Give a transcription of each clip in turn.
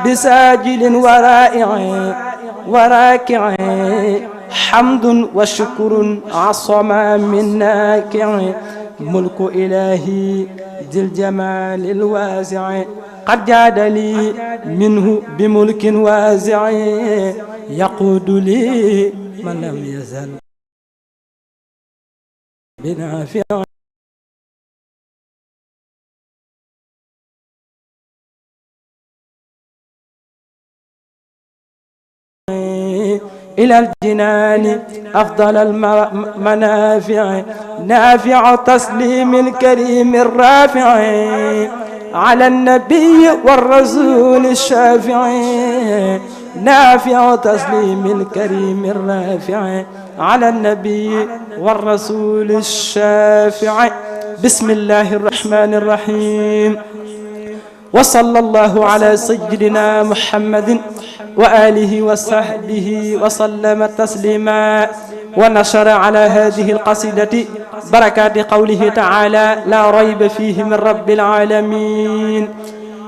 بساجل ورائع وراكع حمد وشكر عصم من ناكع ملك إلهي ذي الجمال الواسع قد جاد لي منه بملك واسع يقود لي من لم يزل بنافع إلى الجنان أفضل المنافع نافع تسليم الكريم الرافع على النبي والرسول الشافع نافع تسليم الكريم الرافع على النبي والرسول الشافع بسم الله الرحمن الرحيم وصلى الله على سيدنا محمد وآله وصحبه وسلم تسليما ونشر على هذه القصيدة بركات قوله تعالى لا ريب فيه من رب العالمين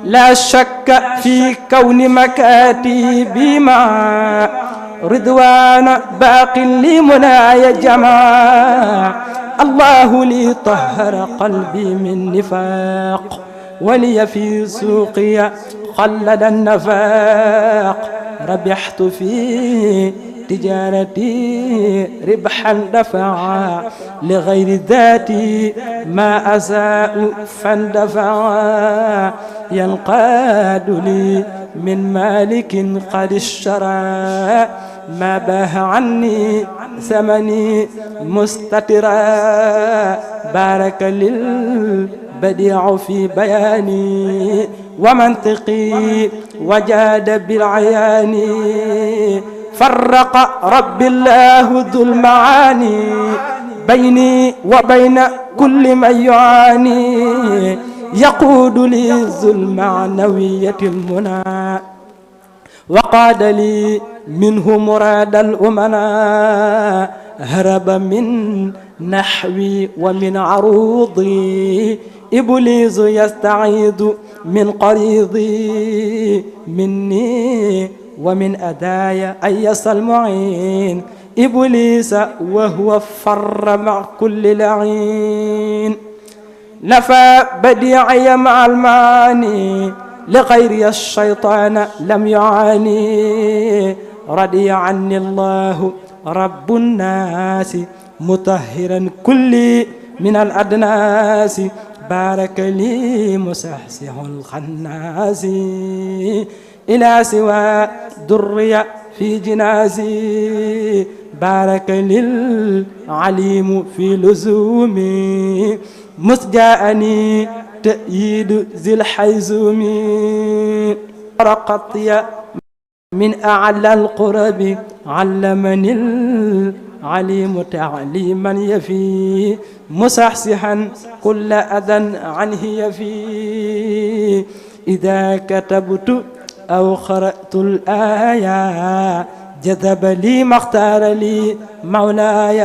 لا شك في كون مكاتبي مع رضوان باق لي منايا جماع الله لي طهر قلبي من نفاق ولي في سوقي خلد النفاق ربحت في تجارتي ربحا دفعا لغير ذاتي ما أساء فاندفعا ينقاد لي من مالك قد اشترى ما باه عني ثمني مستترا بارك بديع في بياني ومنطقي وجاد بالعيان فرق رب الله ذو المعاني بيني وبين كل من يعاني يقود لي ذو المعنوية المنى وقاد لي منه مراد الأمنا هرب من نحوي ومن عروضي إبليس يستعيذ من قريضي مني ومن أدايا أيس المعين إبليس وهو فر مع كل لعين نفى بديعي مع المعاني لغير الشيطان لم يعاني رضي عني الله رب الناس مطهرا كلي من الأدناس بارك لي مسحسح الخناس إلى سوى دري في جنازي بارك للعليم في لزومي مسجاءني تأييد ذي الحيزوم رقطي من أعلى القرب علمني العليم تعليما يفي مسحسحا كل أذى عنه يفي إذا كتبت أو قرأت الآية جذب لي ما اختار لي مولاي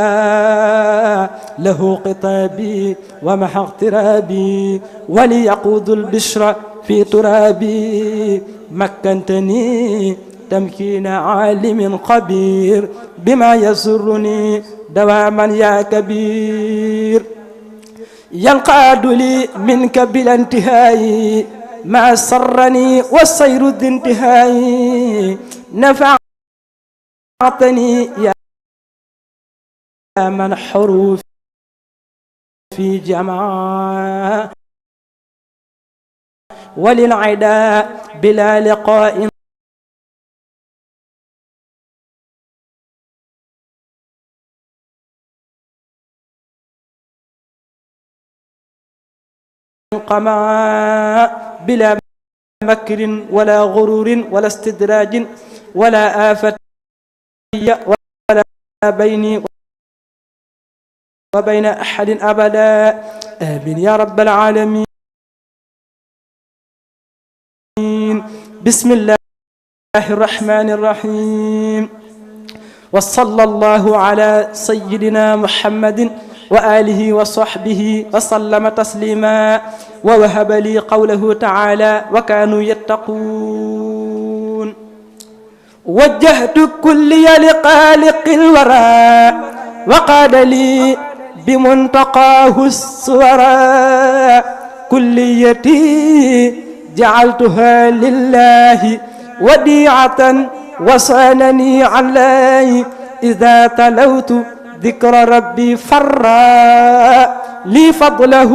له خطابي ومحى اغترابي وليقود البشر في ترابي مكنتني تمكين عالم خبير بما يسرني دواما يا كبير ينقاد لي منك بلا انتهاء ما سرني والسير ذي انتهاء نفعتني يا من حروف في جماع وللعداء بلا لقاء قماء بلا مكر ولا غرور ولا استدراج ولا آفة ولا بيني وبين أحد أبدا آمين يا رب العالمين بسم الله الرحمن الرحيم وصلى الله على سيدنا محمد وآله وصحبه وسلم تسليما ووهب لي قوله تعالى وكانوا يتقون وجهت كلي لخالق الورى وقال لي بمنتقاه الصورى كليتي جعلتها لله وديعة وصانني عليه إذا تلوت ذكر ربي فرا لي فضله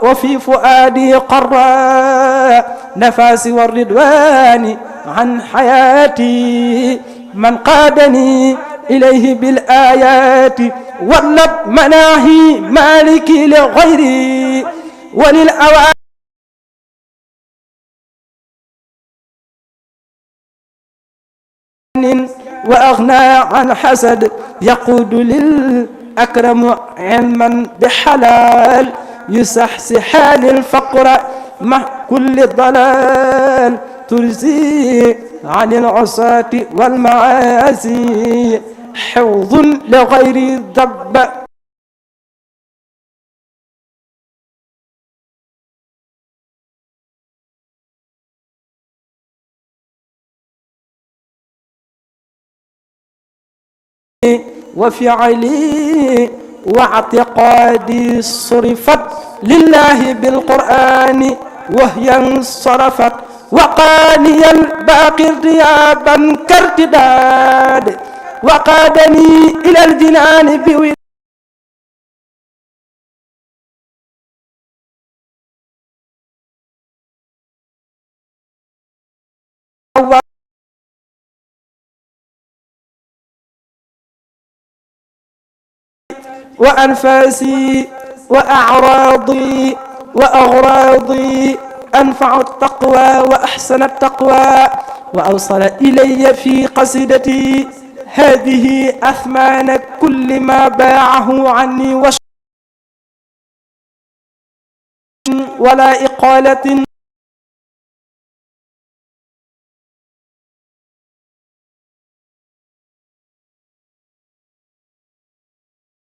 وفي فؤادي قرا نفاسي والرضوان عن حياتي من قادني إليه بالآيات واللب مناهي مالكي لغيري وللأوان وأغنى عن حسد يقود للأكرم علما بحلال يسحسحان الفقر مع كل ضلال ترزي عن العصاة والمعاصي حوض لغير ضب وفعلي واعتقادي صرفت لله بالقرآن وهي انصرفت وقاني الباقي ارتيابا كارتداد وقادني إلى الجنان بوي وأنفاسي وأعراضي وأغراضي أنفع التقوى وأحسن التقوى وأوصل إلي في قصيدتي هذه أثمان كل ما باعه عني ولا إقالة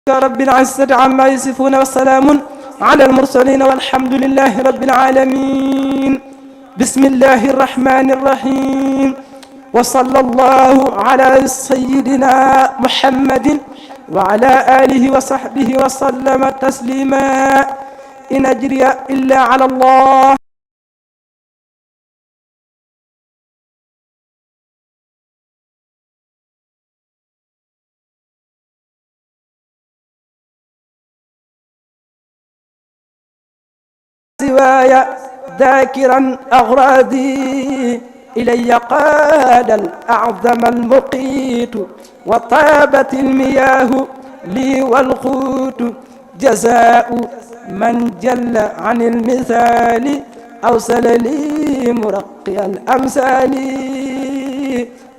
رب العزة عما يصفون والسلام على المرسلين والحمد لله رب العالمين بسم الله الرحمن الرحيم وصلى الله على سيدنا محمد وعلى آله وصحبه وسلم تسليما إن أجري إلا على الله سواي ذاكرا أغراضي إلي قاد الأعظم المقيت وطابت المياه لي والقوت جزاء من جل عن المثال أوصل لي مرقي الأمثال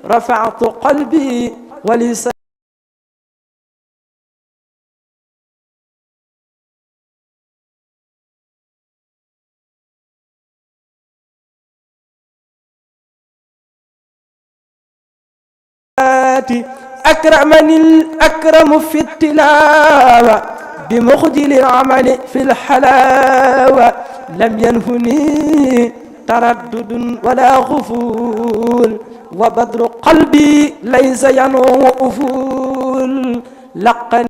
رفعت قلبي ولساني أكرمني الأكرم في التلاوة بمخجل العمل في الحلاوة لم ينهني تردد ولا غفول وبدر قلبي ليس ينوء أفول لقني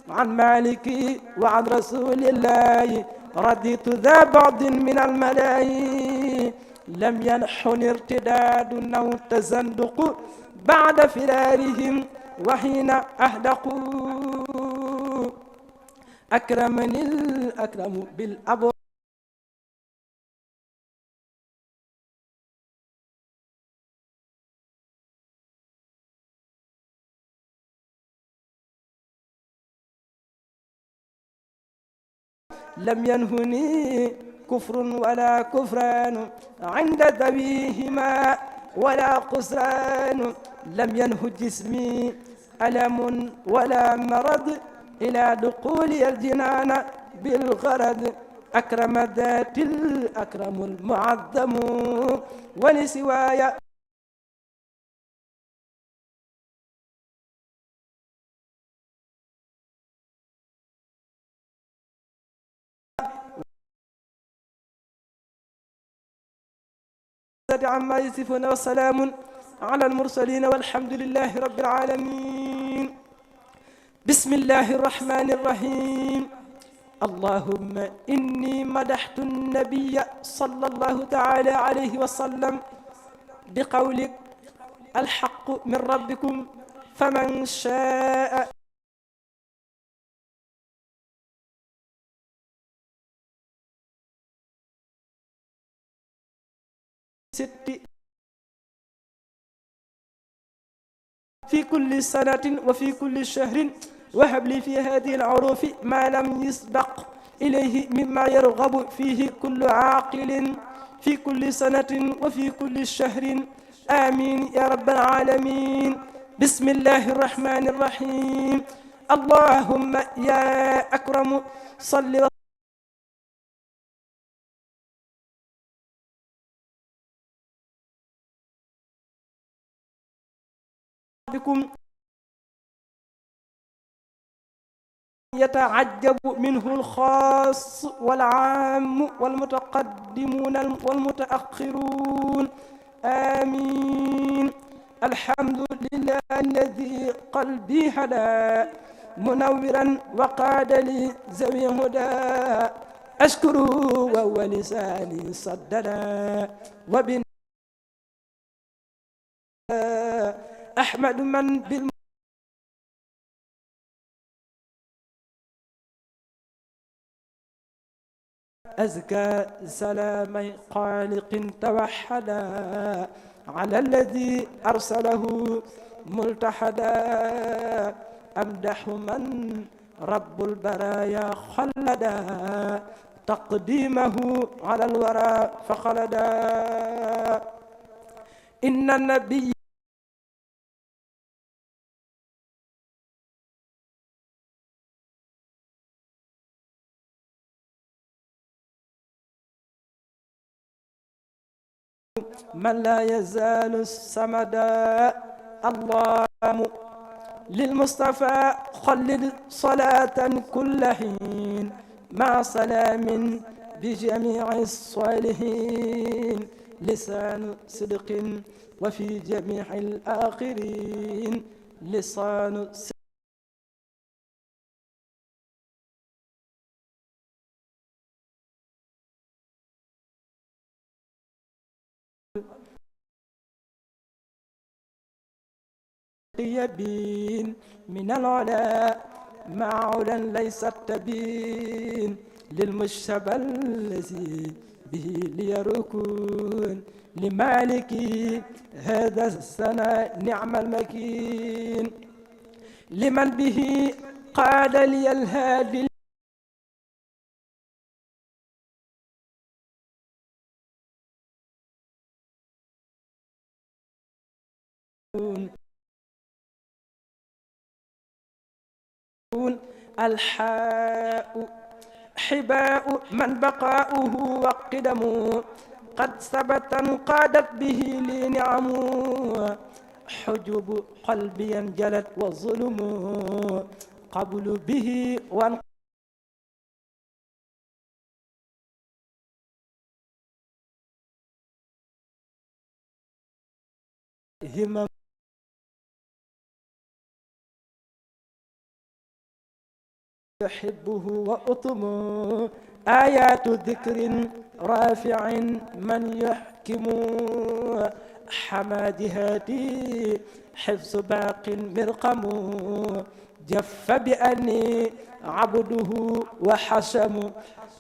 عن مالكي وعن رسول الله رديت ذا بعض من الملاهي لم ينحني ارتداد أو تزندق بعد فرارهم وحين أهدقوا أكرمني الأكرم بالأبو لم ينهني كفر ولا كفران عند ذويهما ولا قسران لم ينه جسمي ألم ولا مرض إلى دخول الجنان بالغرض أكرم ذات الأكرم المعظم ولسواي عما يصفون وسلام على المرسلين والحمد لله رب العالمين. بسم الله الرحمن الرحيم. اللهم إني مدحت النبي صلى الله تعالى عليه وسلم بقولك الحق من ربكم فمن شاء في كل سنة وفي كل شهر وهب لي في هذه العروف ما لم يسبق إليه مما يرغب فيه كل عاقل في كل سنة وفي كل شهر آمين يا رب العالمين. بسم الله الرحمن الرحيم. اللهم يا أكرم صل بكم يتعجب منه الخاص والعام والمتقدمون والمتأخرون آمين. الحمد لله الذي قلبي هدى منورا وقاد لي ذوي هدى أشكره وهو لساني صددا وبن أحمد من بالم أزكى سلام خالق توحدا على الذي أرسله ملتحدا أمدح من رب البرايا خلدا تقديمه على الورى فخلدا إن النبي من لا يزال السمدا الله للمصطفى خلد صلاة كل حين مع سلام بجميع الصالحين لسان صدق وفي جميع الآخرين لسان يبين من العلا مع علا ليس التبين للمشتبى الذي به ليركون لمالكي هذا السنة نعم المكين لمن به قاد لي الهادي الحاء حباء من بقاؤه وقدمه قد ثبت قادت به لي نعم حجب قلبي انجلت والظلم قبل به همم يحبه وأطمه آيات ذكر رافع من يحكم حمادهاتي حفظ باق مرقم جف بأني عبده وحشم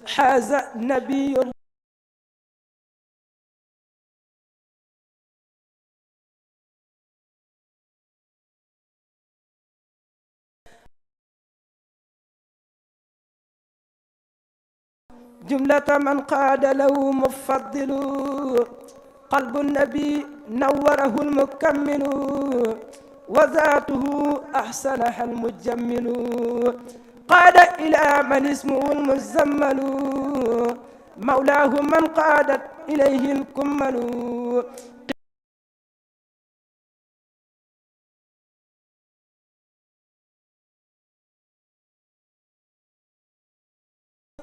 حاز نبي جملة من قاد له مفضل قلب النبي نوره المكمل وذاته أحسنها المجمل قاد إلى من اسمه المزمل مولاه من قادت إليه الكمل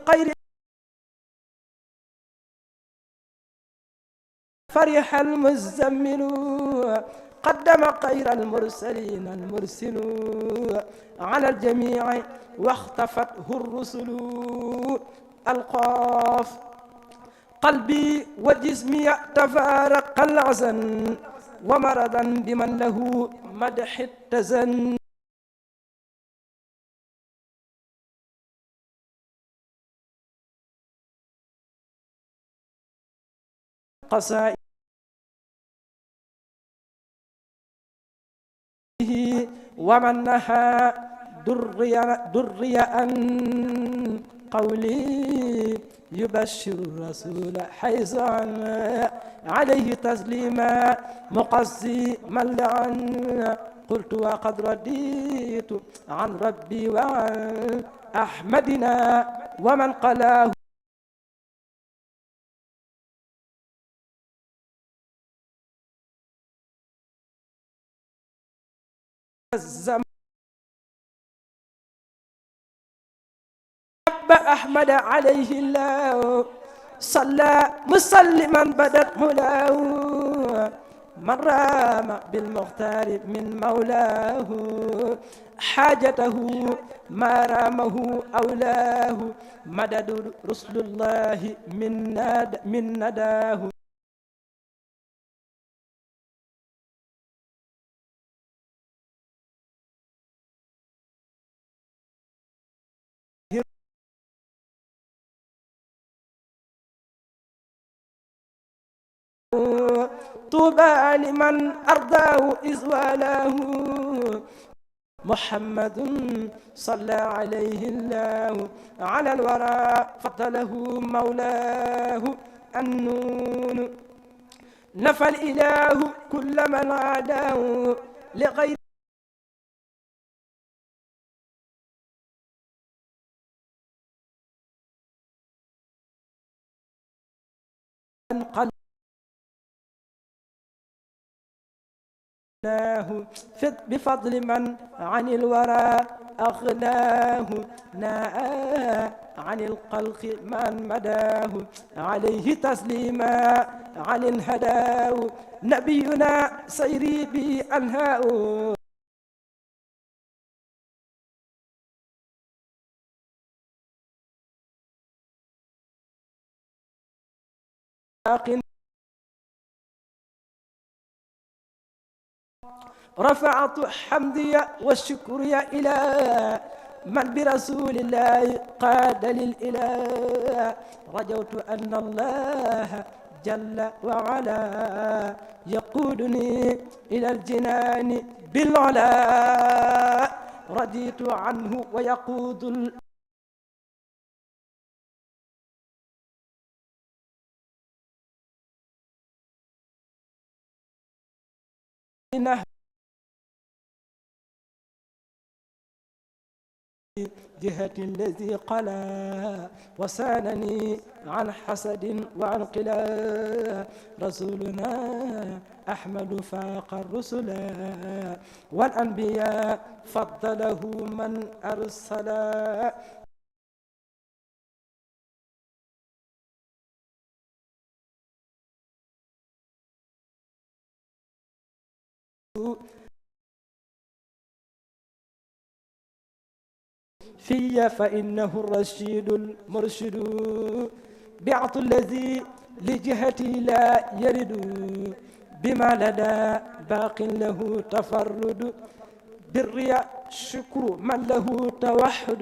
خير فرح المزمل قدم خير المرسلين المرسل على الجميع واختفته الرسل القاف قلبي وجسمي تفارق العزن ومرضا بمن له مدح التزن قصائده ومن نهى دري أن قولي يبشر الرسول حيث عليه تسليما مقصي من لعن قلت وقد رديت عن ربي وعن أحمدنا ومن قلاه الزمان أحمد عليه الله صلى مسلما بدت مولاه من رام بالمختار من مولاه حاجته ما رامه أولاه مدد رسل الله من نداه طوبى لمن أرضاه إذ والاه محمد صلى عليه الله على الورى فضله مولاه النون نفى الإله كل من عاداه لغير بفضل من عن الورى أغناه ناء عن القلق من مداه عليه تسليما عن هداه نبينا سيري به أنهاه رفعت حمدي والشكر إلى من برسول الله قاد للإله رجوت أن الله جل وعلا يقودني إلى الجنان بالعلا رضيت عنه ويقود جهة الذي قلا وسانني عن حسد وعن قلا رسولنا أحمد فاق الرسل والأنبياء فضله من أرسلا في فإنه الرشيد المرشد بعت الذي لجهتي لا يرد بما لدى باق له تفرد بالرياء شكر من له توحد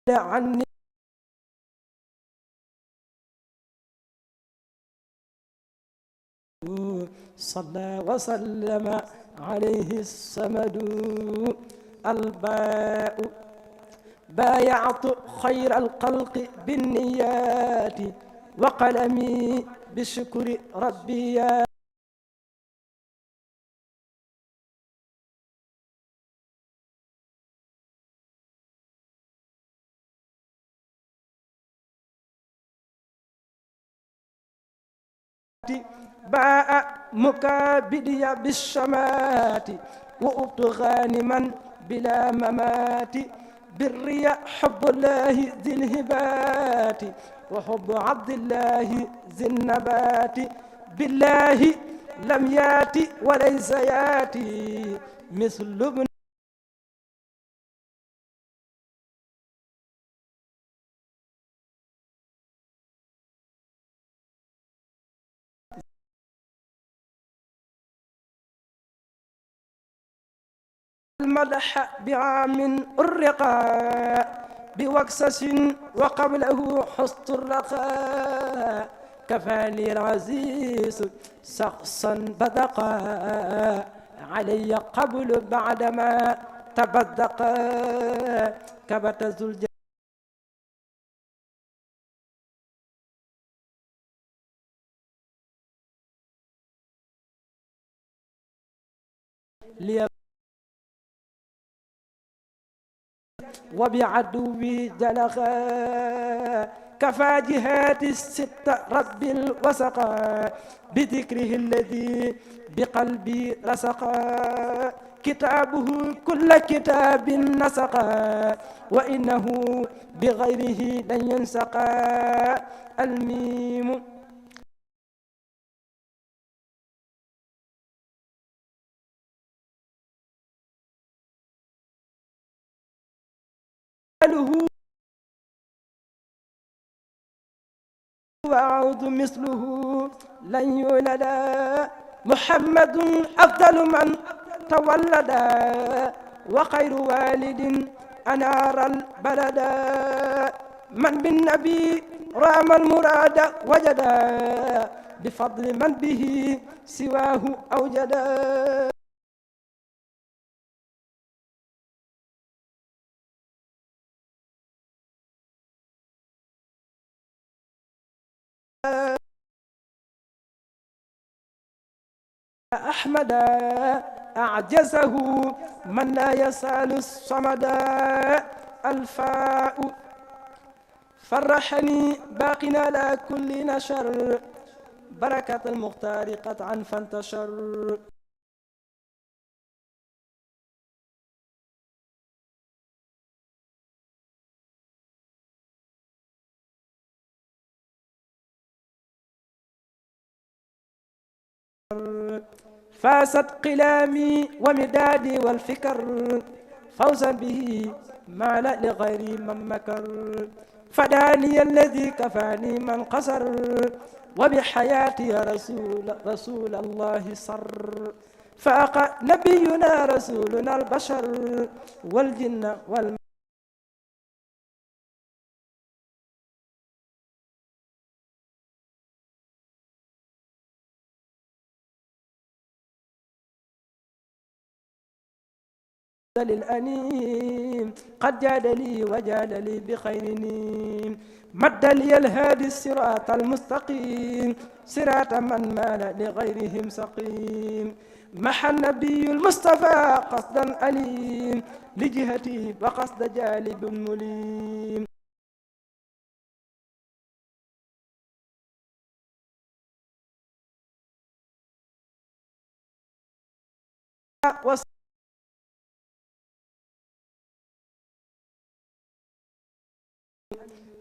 عني صلى وسلم عليه الصمد الباء بايعت خير الخلق بالنيات وقلمي بشكر ربي باء مكابدي بالشمات وأبت غانما بلا ممات بالرياء حب الله ذي الهبات وحب عبد الله ذي النبات بالله لم ياتي وليس ياتي مثل ابن المدح بعام الرقاء بوكسس وقبله حسن الرخاء كفاني العزيز شخصا بدقا علي قبل بعدما تبدقا كبت ذو الجلال وبعدوي جلغا كفى جهات الست رب الوسقا بذكره الذي بقلبي رسقا كتابه كل كتاب نسقا وإنه بغيره لن ينسقا الميم وأعود مثله لن يولد محمد أفضل من تولد وخير والد أنار البلد من بالنبي رام المراد وجد بفضل من به سواه أوجد أحمد أعجزه من لا يسأل الصمد الفاء فرحني باقنا على كل نشر بركة المختار قطعا فانتشر فاست قلامي ومدادي والفكر فوزا به ما لا لغيري من مكر فداني الذي كفاني من قصر وبحياتي يا رسول الله صر فاق نبينا رسولنا البشر والجن والملائكة للأنيم قد جاد لي وجاد لي بخير نيم مد لي الهادي الصراط المستقيم صراط من مال لغيرهم سقيم محى النبي المصطفى قصدا أليم لجهتي وقصد جالب مليم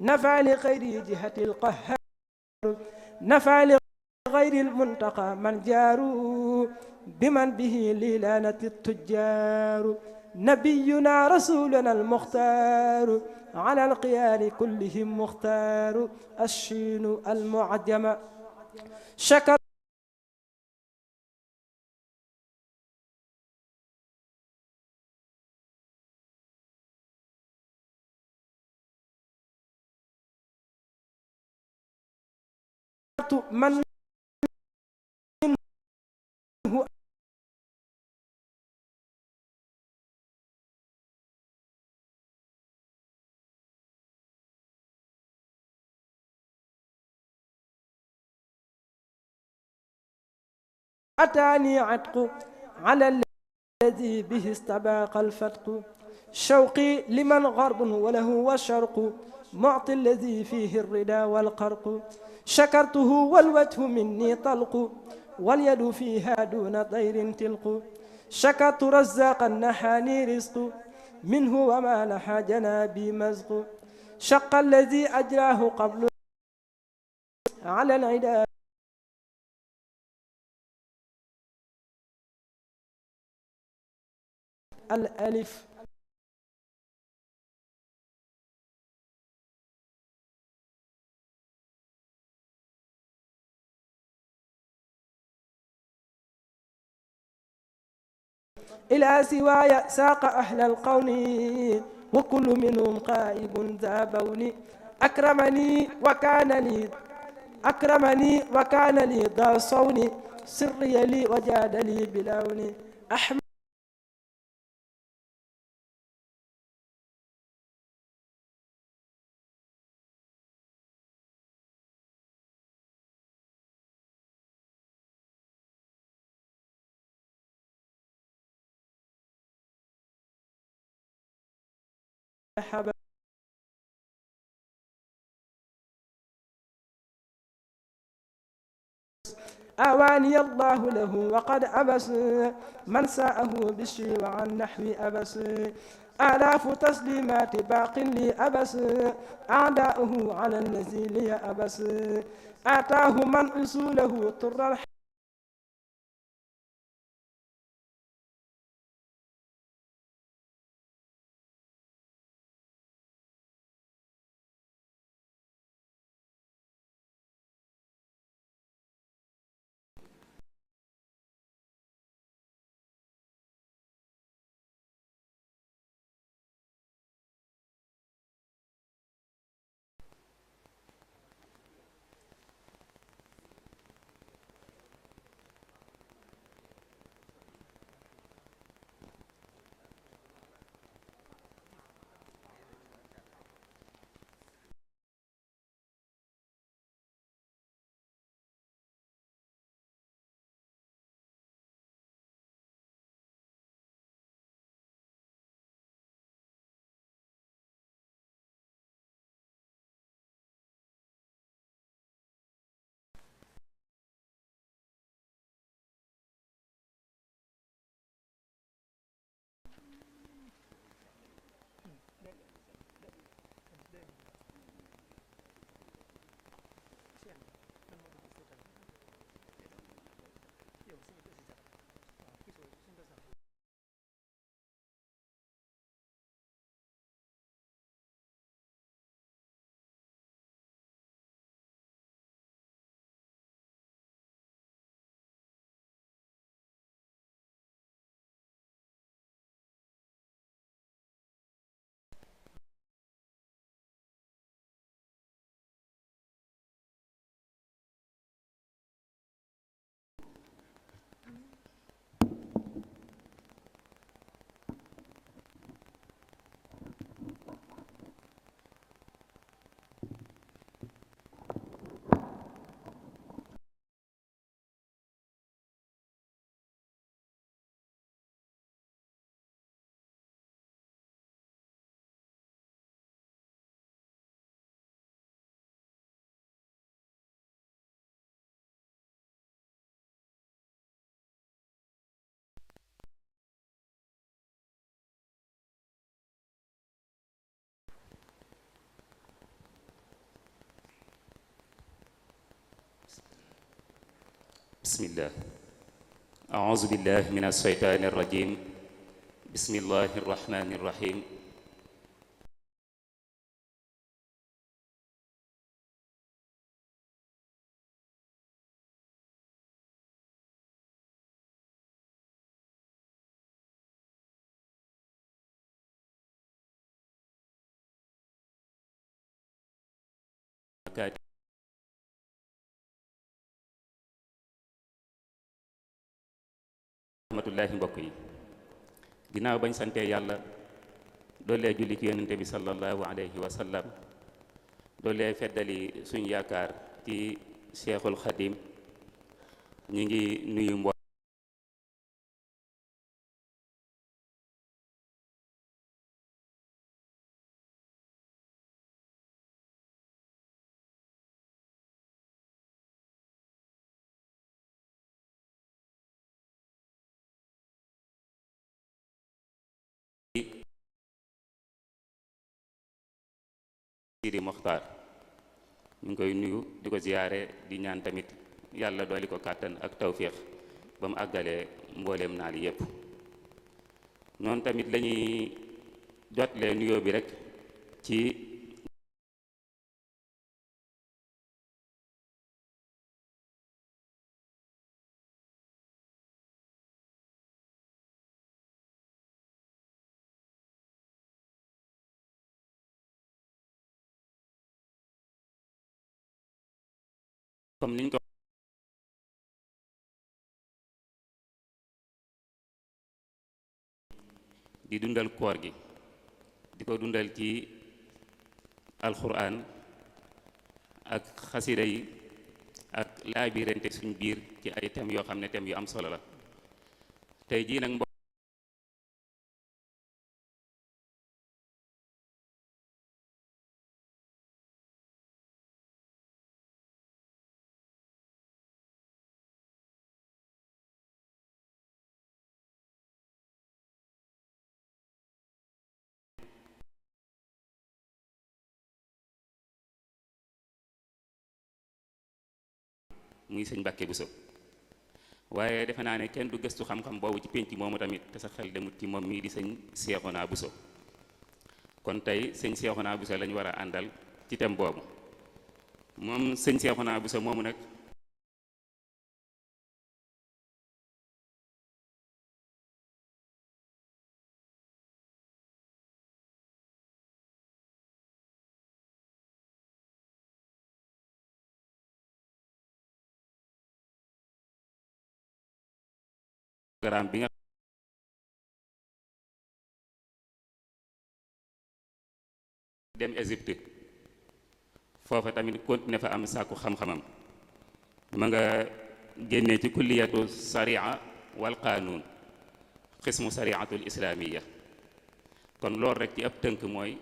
نفع لغير جهة القهار نفع لغير المنتقى من جاروا بمن به ليلانة التجار نبينا رسولنا المختار على القيار كلهم مختار الشين المعجم شكر من أتاني عتق على الذي به استباق الفتق شوقي لمن غرب وله وشرق معطي الذي فيه الردى والقرق شكرته والوجه مني طلق واليد فيها دون طير تلق شكرت رزاق النحاني رزق منه وما لحى جنابي مزق شق الذي أجراه قبل على العدا الألف إلى سواي ساق أهل القون وكل منهم قائب ذا بون أكرمني وكان لي ذا صون سري لي وجاد لي بلون أحمد حبا أواني الله له وقد أبس من ساءه بالشي وعن نحو أبس آلاف تسليمات باق لي أبس أعداؤه على الذي لي أبس آتاه من أصوله طر bismillah a'uuzu billahi min asheytaani irrajim bismillahi irrahmani irrahim rahmatullahi mbokk yi ginnaaw bañ sante yàlla doolee julli ci yonente bi sallallahu alayhi wa sallam doolee feddali suñ yaakaar ci Cheikhul Khadim ñi ngi nuyu Sidi Mokhtar ñu ngi koy nuyu di ko ziyaare di ñaan tamit yàlla dooli ko kàttan ak tawféex ba mu àggalee mbooleem naal yépp noonu tamit lañuy jotlee nuyoo bi rek ci comme niñ ko di dundal koor gi di ko dundal ci alxuraan ak xasida yi ak laabirante suñ biir ci ay thèmes yoo xam ne thèmes yu am solo la tey jii nag muy sëñ Mbàkke Buso waaye defe naa ne kenn du gëstu xam-xam boobu ci pénc moomu tamit te sa xel demut ci moom mii di sëñ Seexuna Buso kon tey sëñ Seexuna Buso lañu war a àndal ci thème boobu moom sëñ Seexuna Buso moomu nag programme bi nga dem Égypte foofa tamit continué fa am sàkku xam-xamam ma nga génnee ci kulliyatu sharia wal qaanuun xismu shariatul islaamiya kon loolu rek ci ab tënk mooy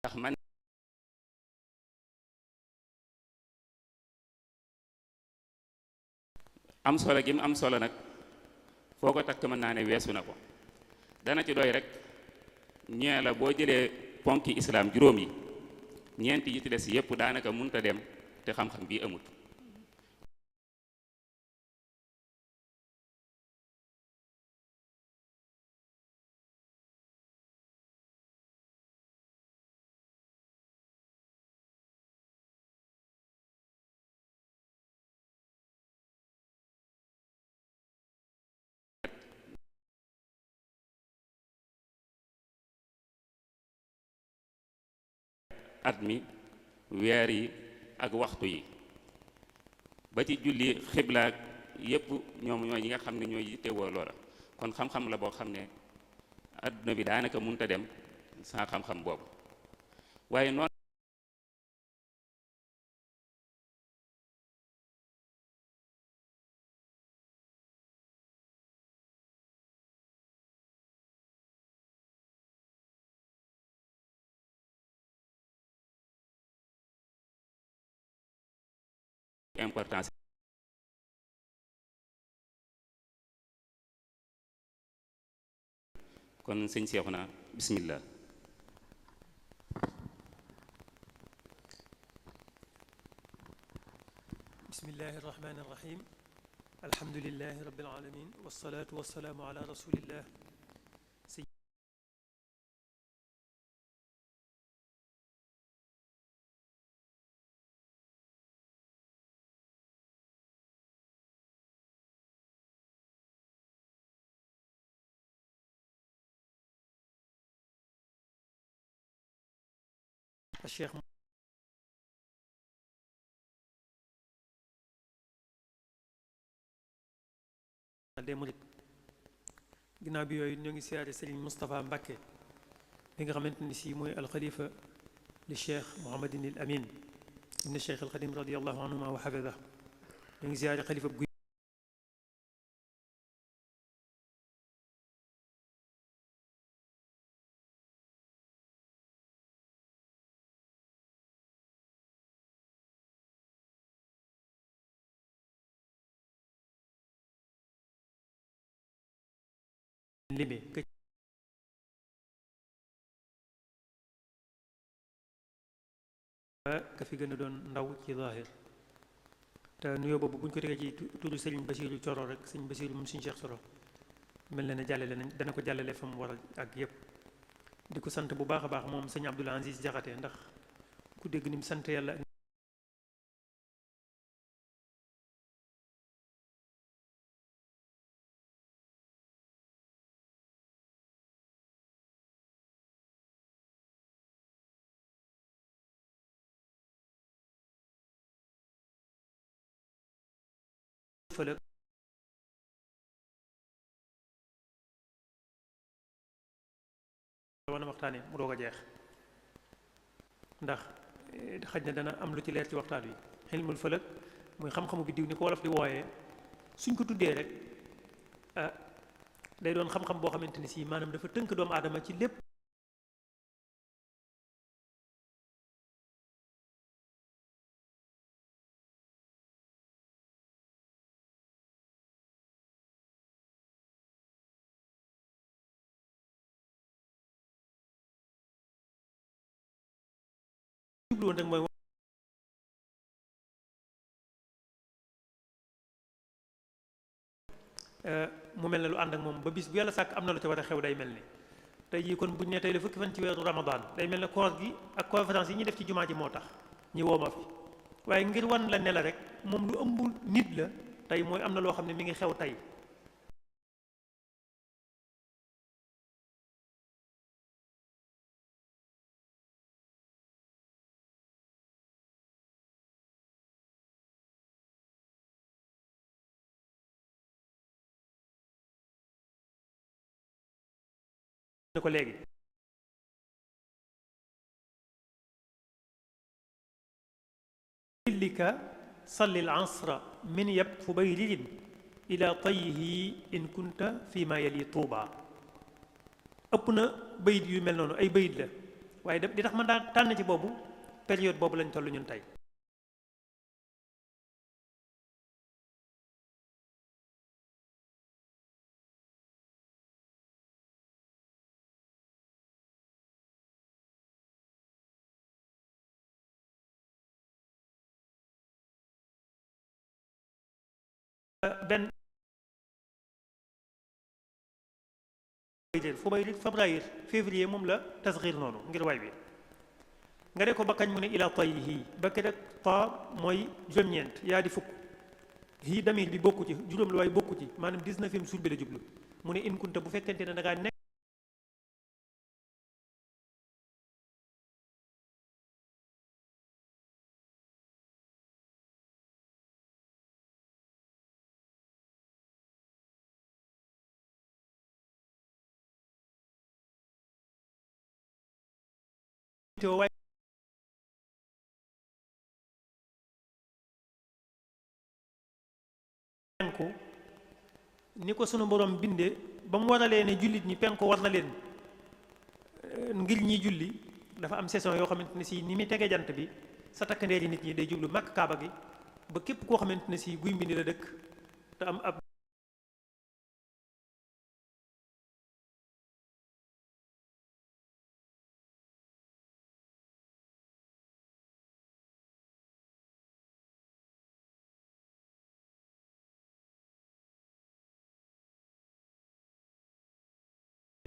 ndax man am solo gi mu am solo nag foo ko takk mën naa ne weesu na ko dana ci doy rek ñee la boo jëlee ponki islaam juróom yi ñeenti yi ci des yépp daanaka mënta dem te xam-xam bii amut at mi weer yi ak waxtu yi ba ci julli xiblaak yépp ñoom ñooy yi nga xam ne ñooy yittewoo loola kon xam-xam la boo xam ne adduna bi daanaka mënta dem sans xam-xam boobu waaye noonu importance kon sëñ Seexuna bismillah bismillahi irrahmani irrahim alhamdulilahi rabbil alamin wassalatu wassalaamu ala rasulillah Cheikh des Mourides ginnaaw bi yooyu ñoo ngi siyaare Serigne Moustapha Mbacké bi nga xamante ni si mooy alxalifa li Cheikh Mouhamadinil Amin ibn Cheikh al Xadim radiyallahu anhuma wa xafida ñoo ngi siyaare xalifa limee ka fi gën a doon ndaw ci zaahir te nuyoo boobu bu ñu ko tegee ci turu sëriñ Basiiru Coro rek sëriñ Basiiru moom suñu Cheikh Coro mel na ne jàllale nañ dana ko jàllale fa mu war ak yépp di ko sant bu baax a baax moom sëñ Abdoul Aziz Jaxate ndax ku dégg ni mu sant yàlla fëlëg wana waxtaane mu doog a jeex ndax xaj na dana am lu ci leer ci waxtaan wi xilmul fëlëg muy xam-xamu biddiw ni ko wolof di wooyee suñ ko tuddee rek day doon xam-xam boo xamante ni si maanaam dafa tënk doomu aadama ci lépp jublu woon rek mooy mu mel ne lu ànd ak moom ba bis bu yàlla sàkk am na lu ca war a xew day mel ni tey jii kon buñ ne tey la fukki fan ci weeru Ramadan day mel ne koor gi ak conférence yi ñuy def ci jumaa ji moo tax ñi woo ma fi waaye ngir wan la ne la rek moom lu ëmbul nit la tey mooy am na loo xam ne mi ngi xew tey ne ko léegi lika salli al asra min yab fubayrin ila tayyihi in kunta fi ma yali tuuba ëpp na bayit yu mel noonu ay bayit la waaye di tax man daan tànn ci boobu période boobu lañ toll ñun tey benn Fubayr février février moom la tasxiir noonu ngir waay bi nga de ko ba kañ mu ne ila tayyihi ba ke rek ta mooy juróom-ñeent yaa di fukk hii damir bi bokku ci juróom la waaye bokku ci maanaam 19e suur bi la jublu mu ne in kunta bu fekkente ne da ngaa nekk waaye penku ni ko sunu borom bindee ba mu waralee ne jullit ñi penku war na leen ngir ñi julli dafa am saison yoo xamante ne si ni muy tege jant bi sa takkandeer yi nit ñi day jublu màkk kaaba gi ba képp koo xamante ne si guy mbindi la dëkk te am ab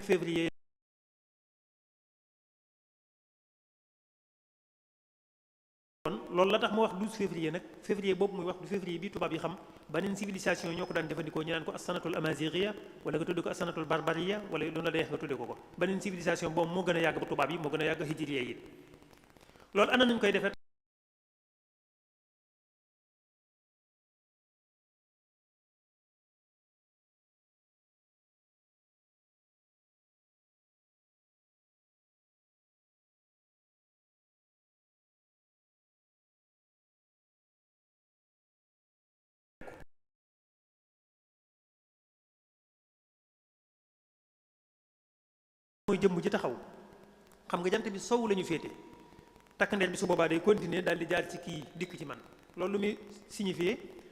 février kon loolu la tax mu wax 12 février nag février boobu muy wax du février bi tubaab yi xam beneen civilisation ñoo ko daan jëfandikoo ñu naan ko as-sanatul amazighiya wala nga tudde ko as-sanatul barbariya wala lu la deex nga tudde ko beneen civilisation boobu moo gën a yàgg ba tubaab yi moo gën a yàgg hijriya yi loolu ana nañ koy defee mooy jëmm ji taxaw xam nga jant bi sowu la ñu féete takkandeer bi su boobaa day continuer daal di jaar ci kii dikk ci man loolu lu muy signifié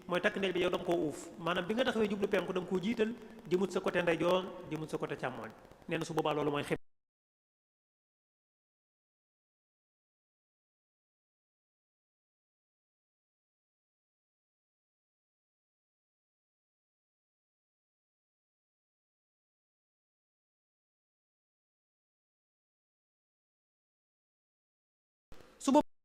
mooy takk ndeer bi yow da nga koo uuf maanaam bi nga taxawee jublu penku da nga koo jiital jëmut sa côté ndeyjoor jëmut sa côté càmmooñ nee na su boobaa loolu mooy xib su boobaa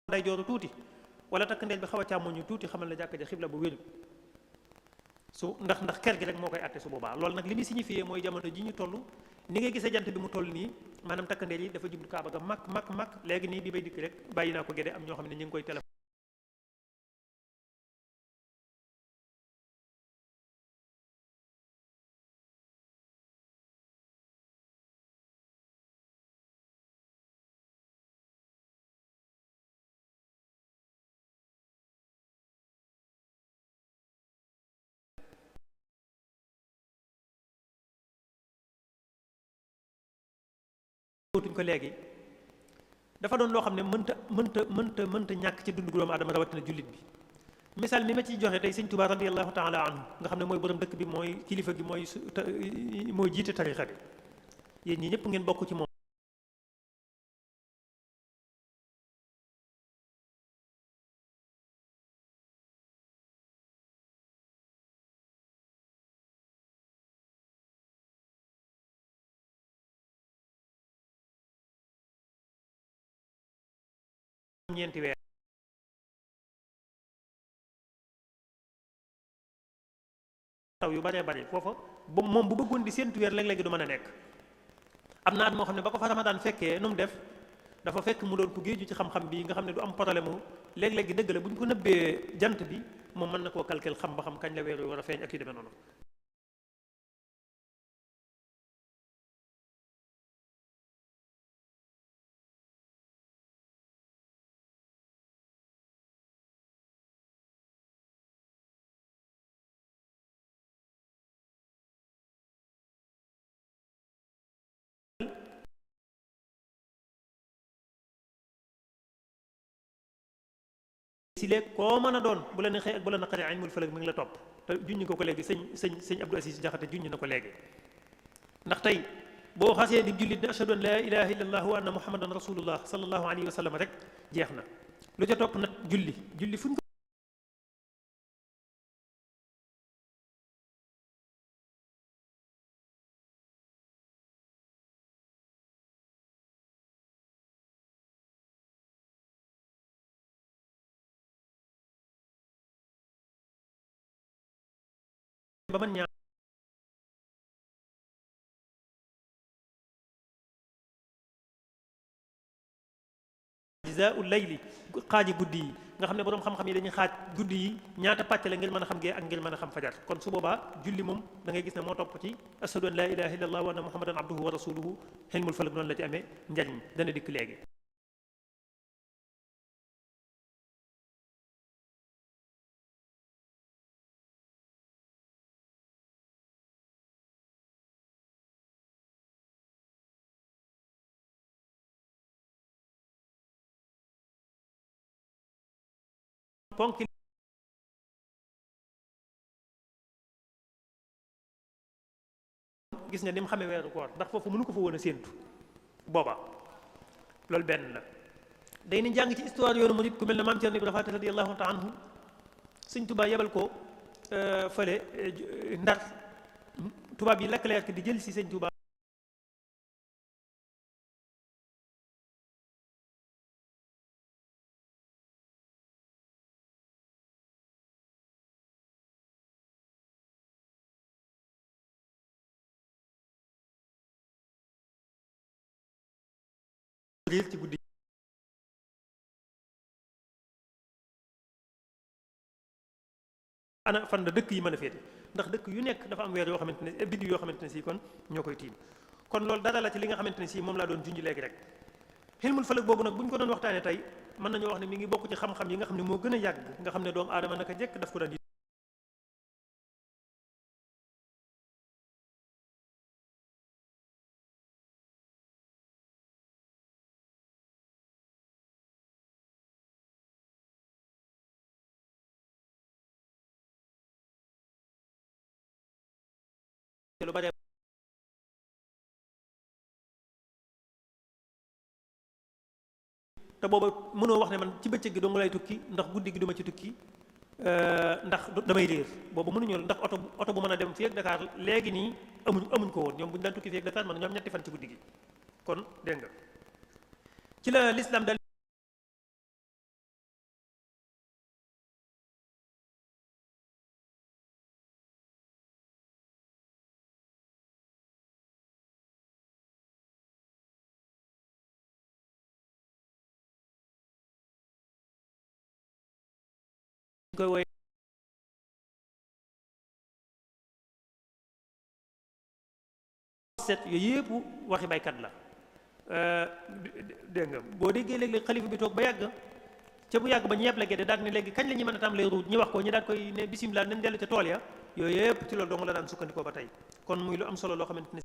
ndeyjooru tuuti wala takk ndeel bi xaw a càmmoñu tuuti xamal na jàkka ja xibla bu wéru su ndax ker gi rek moo koy àtte su boobaa loolu nag li muy signifié mooy jamono ji ñu toll ni ngay gisee jant bi mu toll nii maanaam takk ndeel yi dafa jublu kaaba ga mag léegi nii bi may dikk rek bàyyi naa ko géde am ñoo xam ne ñu ngi koy téléphone tuñ ko léegi dafa doon loo xam ne mënta ñàkk ci dundu doomu aadama rawatina jullit bi misaal mi ma ciy joxe tey sëñ Tuubaa radiyallahu taala anhu nga xam ne mooy borom dëkk bi mooy kilifa gi mooy jiite tarixa bi yéen ñi ñëpp ngeen bokk ci moom ñeenti weer taw yu baree bari foofa ba moom bu bëggoon di séentu weer léeg-léegi du mën a nekk am na at moo xam ne ba ko fa Ramadan fekkee nu mu def dafa fekk mu doon ku géeju ci xam-xam bi nga xam ne du am problème mu léeg-léegi dëgg la bu ñu ko nëbbee jant bi moom mën na koo calcul xam ba xam kañ la weer wi war a feeñ ak yu demee noonu si léegi koo mën a doon bu la neexee ak bu la naqaree ilmul falak mi ngi la topp te junñi ko léegi sëñ Abdou Aziz Jaxate junñi na ko léegi ndax tey boo xasee di jullit ne ashhadu an laa ilaha illa allah wa anna muhammadan rasulullah sallallahu alayhi wa sallam rek jeex na lu ca topp nag julli fuñ ko ba man ñaar jizaa'ul layli xaaji guddi yi nga xam ne boroom xam-xam yi dañuy xaaj guddi yi ñaata pàcc la ngir mën a xam gee ak ngir mën a xam fajar kon su boobaa julli moom da ngay gis ne moo topp ci ashhadu an laa ilaha illa allah wa anna muhammadan abduhu wa rasuluhu ilmul falak noonu la ci amee njariñ dana dikk léegi ponk gis nga ni mu xamee weeru koor ndax foofu mënu ko fa woon a séentu booba loolu benn la day ni jàng ci histoire yoonu murid ku mel ne maam Cerno Ibra Faati radiyallahu taala anhu Sëñ Tuubaa yebal ko fële Ndar tubaab yi Leclerc di jël si Sëñ Tuubaa réer ci guddi ana fan la dëkk yi mën a féete ndax dëkk yu nekk dafa am weer yoo xamante ne biddiw yoo xamante ne si kon ñoo koy tiim kon loolu dara la ci li nga xamante ne si moom laa doon junj léegi rek xilmul falak boobu nag bu ñu ko doon waxtaanee tey mën nañoo wax ne mi ngi bokk ci xam-xam yi nga xam ne moo gën a yàgg nga xam ne doomu aadama naka jekk daf ko daan lu bare te booba mënoo wax ne man ci bëccëg gi dong lay tukki ndax guddi gi duma ci tukki ndax damay réer boobu mënuñu ndax oto bu mën a dem fii ak Dakar léegi nii amuñ ko woon ñoom bu ñu daan tukki fii ak Dakar man ñoom ñetti fan ci guddi gi kon dégg nga ci la l'islam daal koy wooye set yooyu yëpp waxi baykat la dégg nga boo déggee léeg-léeg xalifa bi toog ba yàgg ca bu yàgg ba ñu yeb la gede daal ne léegi kañ la ñuy mën a tàmbalee ruuj ñu wax ko ñu daal koy ne bisimilah nañ dellu ca tool ya yooyu yëpp ci loolu dong la daan sukkandikoo ba tey kon muy lu am solo loo xamante ne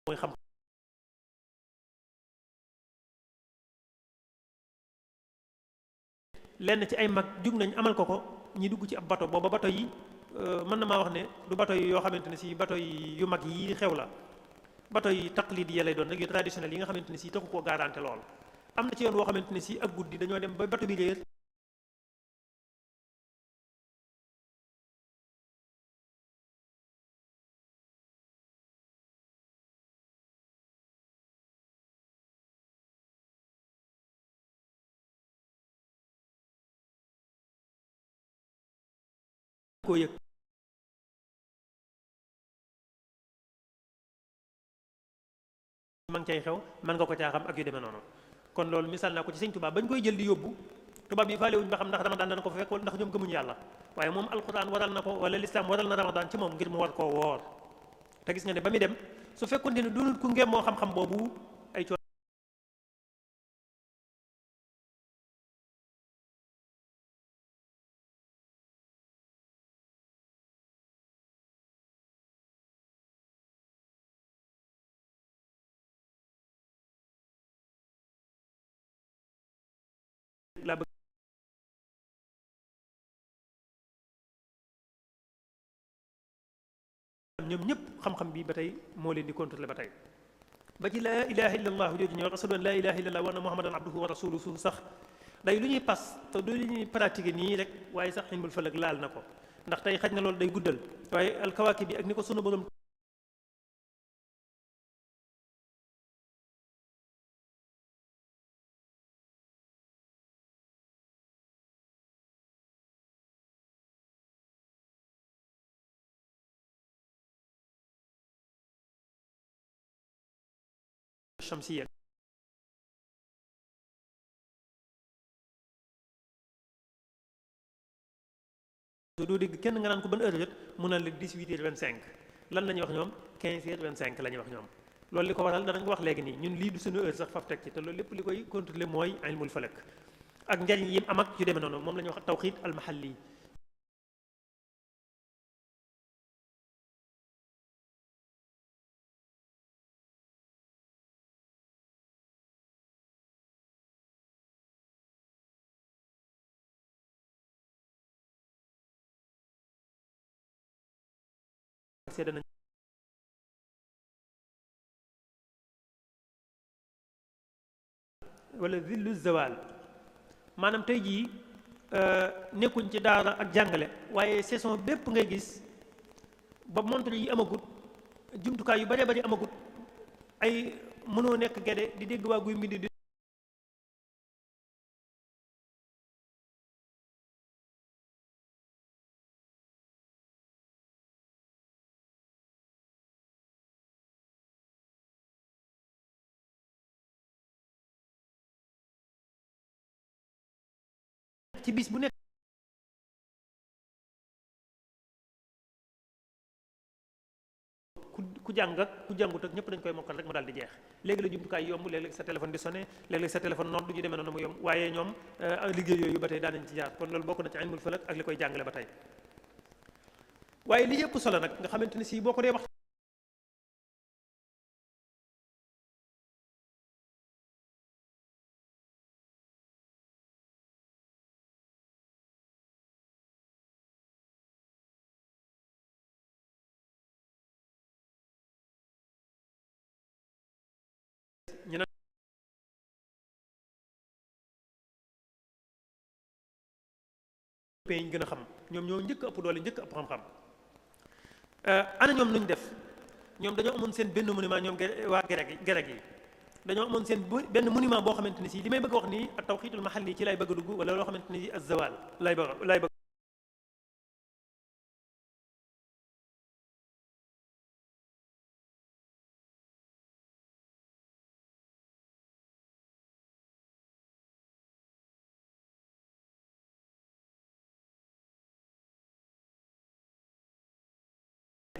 mooy xam lenn ci ay mag jug nañ amal ko ñi dugg ci ab bato booba bato yi mën na maa wax ne du bato yi yoo xamante ne si bato yi yu mag yi xew la bato yi taqlid yi lay doon rek yu traditionnel yi nga xamante ne si taxu koo garanté lool am na ci yoon woo xamante ne si ak guddi dañoo dem ba bato bi réer koo yëg ma ngi cay xew man nga ko caa xam ak yu demee noonu kon loolu misaal naa ko ci sëñ Tuubaa bañ koy jël di yóbbu tubaab yi faale wuñ ba xam ndax Ramadan dana ko fa fekk wala ndax ñoom gëmuñu yàlla waaye moom alquran waral na ko wala lislaam waral na Ramadan ci moom ngir mu war koo woor te gis nga ne ba muy dem su fekkoon ne doonul ku ngem moo xam-xam boobu ay coono laa bëgg ñoom ñëpp xam-xam bi ba tey moo leen di contrôler ba tey ba ci laa ilaha illa allah jooju ñuy wax ashhadu an laa ilaha illa allah wa anna muhammadan abduhu wa rasuluhu suuf sax day lu ñuy pas te du lu ñuy pratiquer nii rek waaye sax ilmul falak laal na ko ndax tey xaj na loolu day guddal waaye alkawaakib bi ak ni ko sunu borom shamsiya doo dégg kenn nga naan ko ban heure jot mu naan la 18h25 lan la ñuy wax ñoom 15h25 la ñuy wax ñoom loolu li ko waral danañ ko wax léegi nii ñun lii du suñu heure sax faf teg ci te loolu lépp li koy contrôler mooy ilmul falak ak njariñ yim am ak yu demee noonu moom la ñuy wax tawxiid almahalli seede nañ wala zillu zawal maanaam tey jii nekkuñ ci daara ak jàngale waaye saison bépp ngay gis ba montre yi amagut jumtukaay yu bare bari amagut ay mënoo nekk gede di dégg waa guy mbind di ci bis bu nekk ku jàng ak ku jàngut ak ñëpp dañ koy mokkal rek mu daal di jeex léegi la jumtukaay yomb léeg-léeg sa téléphone di sonné léeg-léeg sa téléphone nodd ju demee noonu mu yomb waaye ñoom liggéey yooyu ba tey daan nañ ci jaar kon loolu bokk na ci ilmul falak ak li koy jàngale ba tey waaye li ëpp solo nag nga xamante ne si boo ko dee wax ñu ne pays ñu gën a xam ñoom ñoo njëkk ëpp doole njëkk ëpp xam-xam ana ñoom nuñ def ñoom dañoo amoon seen benn monument ñoom waa gereg yi dañoo amoon seen benn monument boo xamante ne si li may bëgg a wax nii ak tawxiidul mahalli ci lay bëgg a dugg wala loo xamante ne si az-zawal lay bëgg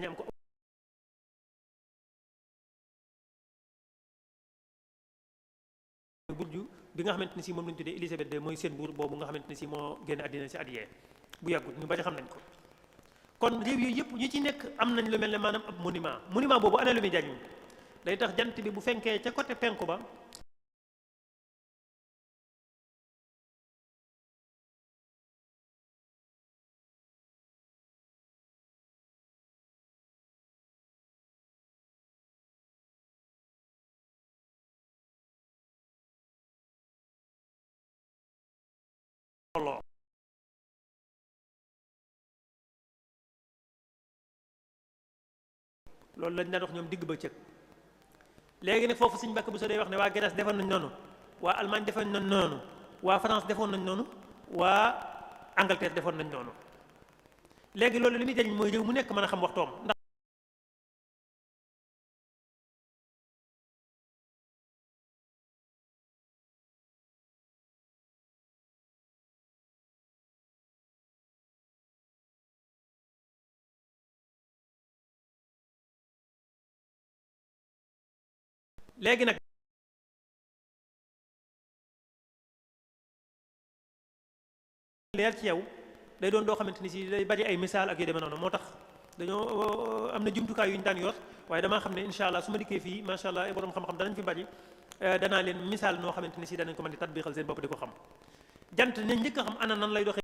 ñam ko burju bi nga xamante ne si moom lañu tuddee Élisabeth II mooy seen buur boobu nga xamante ne si moo génn àddina si at yee bu yàggut ñu bari xam nañ ko kon réew yooyu yëpp ñu ci nekk am nañ lu mel ne maanaam ab monument boobu ana lu muy jariñ day tax jant bi bu fenkee ca côté penku ba loolu lañ daan wax ñoom digg ba cëg léegi nag foofu suñu Mbàkke bu soo day wax ne waa Grèce defoon nañ noonu waa Allemagne defoon nañ noonu waa France defoon nañ noonu waa Angleterre defoon nañ noonu léegi loolu li muy jëriñ mooy réew mu nekk mën a xam waxtoom ndax léegi nag leer ci yow day doon doo xamante ni si day bari ay misaal ak yu demee noonu moo tax dañoo am na jumtukaay yu ñu daan yor waaye damaa xam ne incha allah su ma dikkee fii macha allah ay borom xam-xam danañ fi bari danaa leen misaal noo xamante ni si danañ ko mën di tatbiixal seen bopp di ko xam jant ne njëkk a xam ana nan lay doxee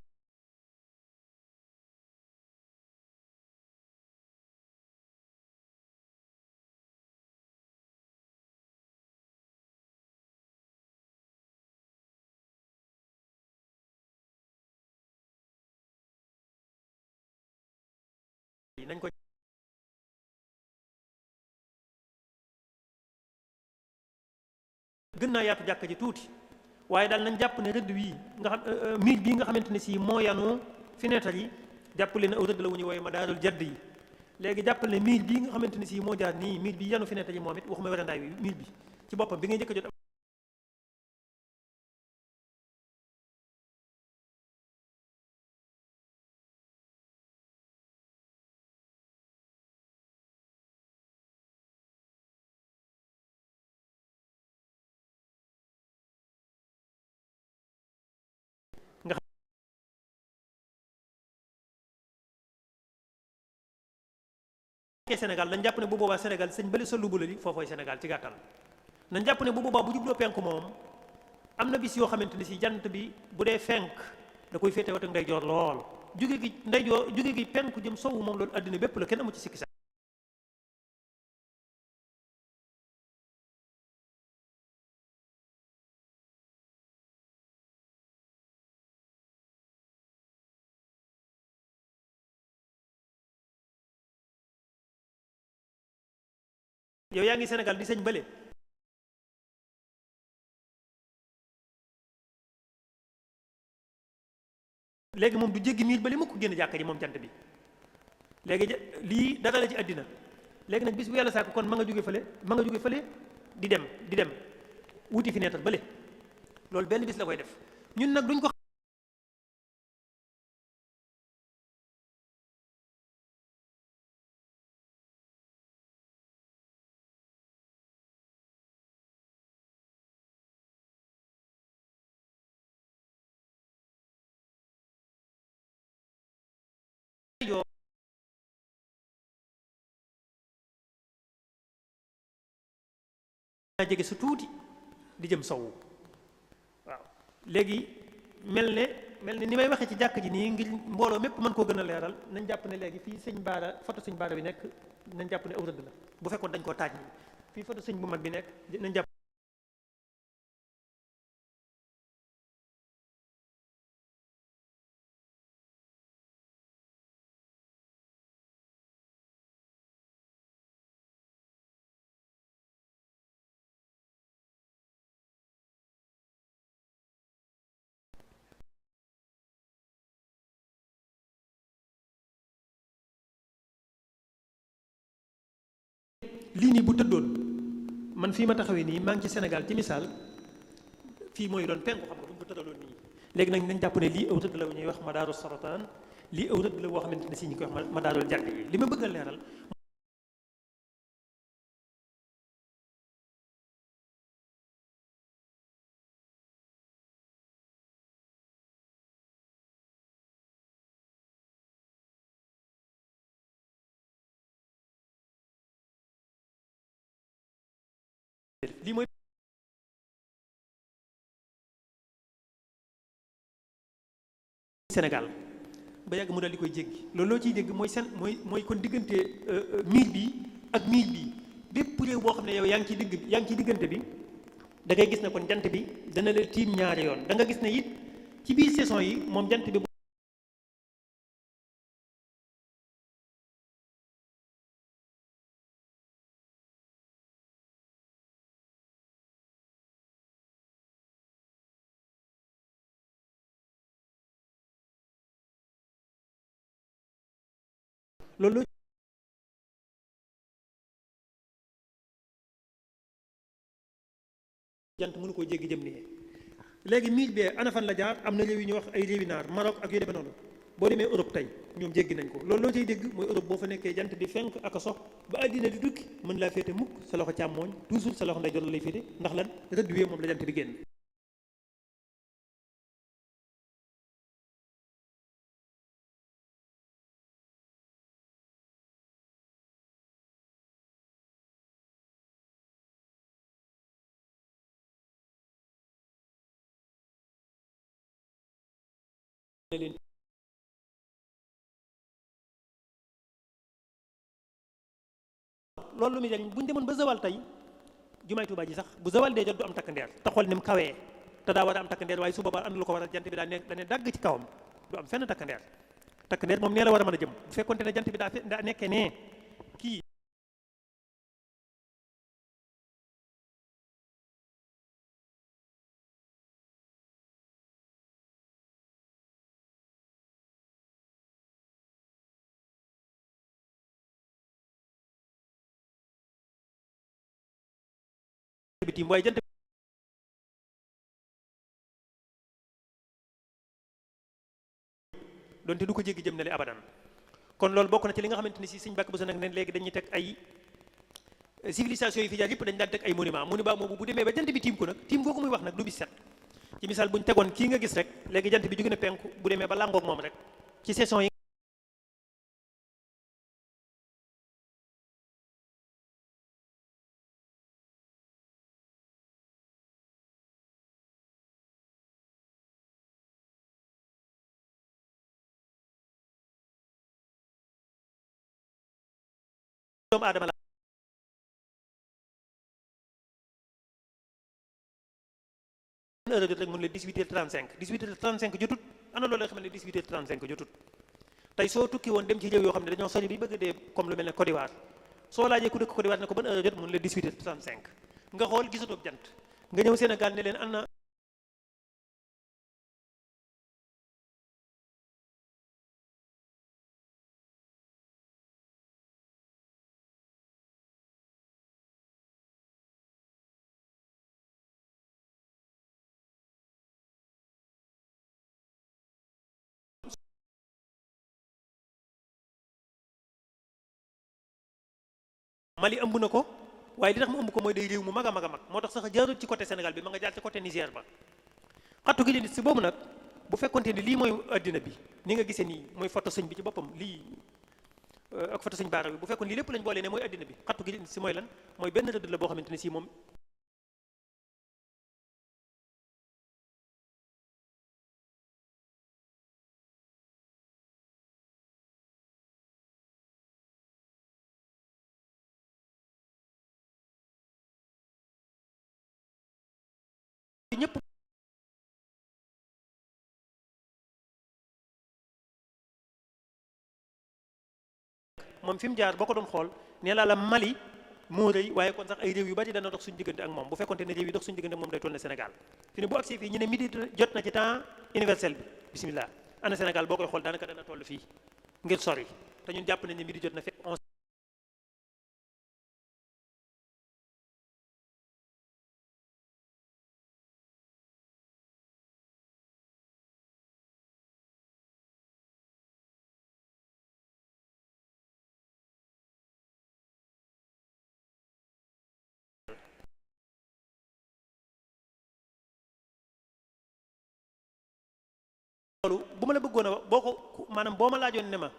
nañ ko gën naa yaatu jàkka ji tuuti waaye daal nañ jàpp ne rëdd wii nga xam miir bii nga xamante ne si moo yanu fenêtre yi jàppale ne aw rëdd la wu ñuy wooye ma daarul jadd yi léegi jàppale ne miir bii nga xamante ne si moo jaar nii miir bi yanu fenêtre yi moom it waxuma werandaay bi miir bi ci boppam bi ngay njëkk a jot Sénégal dañ jàpp ne bu boobaa Sénégal sëñ bële sa lubula li foofooy Sénégal ci gàttal nañ jàpp ne bu boobaa bu jubloo penku moom am na bis yoo xamante ni si jant bi bu dee fenk da koy féete wetu ndeyjoor lool jóge gi ndeyjoor jóge gi penku jëm sowu moom loolu àddina bépp la kenn amu ci sikki sax yow yaa ngi Sénégal di sëñ bële léegi moom du jéggi miir bële mu ko génn jàkka ji moom jant bi léegi lii dara la ci àddina léegi nag bis bu yàlla sàkk kon ma nga jóge fële di dem wuti fenêtre bële loolu benn bis la koy def ñun nag duñ ko naa jege su tuuti di jëm sowu waaw léegi mel ne ni may waxee ci jàkk ji nii ngir mbooloo mépp mën koo gën a leeral nañ jàpp ne léegi fii sëñ baara photo sëñ baara bi nekk nañ jàpp ne aw rëdd la bu fekkoon dañ koo taaj nii fii photo sëñ bu mag bi nekk nañ jàpp lii nii bu tëddoon man fii ma taxawee nii maa ngi ci Sénégal ci misaal fii mooy doon penku xam nga bu ñu ko tëddaloon nii léegi nag nañ jàpp ne lii aw rëdd la ñuy wax madaaru sarataan lii aw rëdd la boo xamante ne si ñu koy wax madaarul jàdd yi li ma bëgg a leeral lii mooy Sénégal ba yàgg mu daal di koy jéggi loolu loo ciy dégg mooy kon diggante miir bi ak miir bi bépp réew boo xam ne yow yaa ngi ci diggante bi da ngay gis ne kon jant bi dana la tiim ñaari yoon da nga gis ne it ci biir saison yi moom jant bi loolu jant mënu koo jéggi jëm nii léegi miir bee ana fan la jaar am na réew yi ñuy wax ay réewi naar Maroc ak yu demee noonu boo demee Europe tey ñoom jéggi nañ ko loolu loo cay dégg mooy Europe boo fa nekkee jant di fenk ak a sox ba àddina di tukki mën laa féete mukk sa loxo càmmooñ toujours sa loxo ndeyjoor la lay féete ndax lan rëdd wee moom la jant di génn loolu lu muy jariñ bu ñu demoon ba zawal tey jumaay Tuubaa ji sax bu zawal dee jot du am takk ndeer te xool ni mu kawee te daa war a am takk ndeer waaye su boobaa am na lu ko war a jant bi daa ne dagg ci kawam du am fenn takk ndeer moom nee la war a mën a jëm bu fekkonte ne jant bi daa nekkee nee kii bitim waaye jant donte du ko jéggi jëm ne le abadan kon loolu bokk na ci li nga xamante ni si Sëñ Mbàkke Buso nag ne léegi dañuy teg ay civilisation yi fi jaar yëpp dañ daan teg ay monument moomu bu demee ba jant bi tiim ko nag tiim googu muy wax nag du bis set ci misaal bu ñu tegoon kii nga gis rek léegi jant bi jóge na penku bu demee ba làngoog moom rek ci saison yi doomu aadama la heure jot rek mun la 18h35 18h35 jotut ana loolu la xam ne 18h35 jotut tey soo tukki woon dem ci réew yoo xam ne dañoo sori bi bëgg dee comme lu mel ne Côte d'Ivoire soo laajee ku dëkk Côte d'Ivoire ne ko ban heure jot mun la 18h35 nga xool gisatoo jant nga ñëw Sénégal ne leen ana Mali ëmb na ko waaye li tax mu ëmb ko mooy day réew mu mag a mag a mag moo tax sax jaarul ci côté Sénégal bi ma nga jaar ci côté Niger ba xattu gi leen si boobu nag bu fekkonte ni lii mooy addina bi ni nga gisee nii mooy photo sëñ bi ci boppam lii ak photo sëñ baara bi bu fekkoon lii lépp lañ boolee ne mooy addina bi xattu gi leen si mooy lan mooy benn rëdd la boo xamante ne si moom ñëpp moom fi mu jaar boo ko doon xool nee laa la Mali moo rëy waaye kon sax ay réew yu bari dana dox suñu diggante ak moom bu fekkonte ne réew yi dox suñu diggante ak moom day toll ne Sénégal fi ne bu agsee fii ñu ne midi jot na ci temps universel bi bismillah ana Sénégal boo koy xool daanaka dana toll fii ngir sori te ñun jàpp nañ ne midi jot na fekk loolu bu ma la bëggoon a wax boo ko maanaam boo ma laajoon ne ma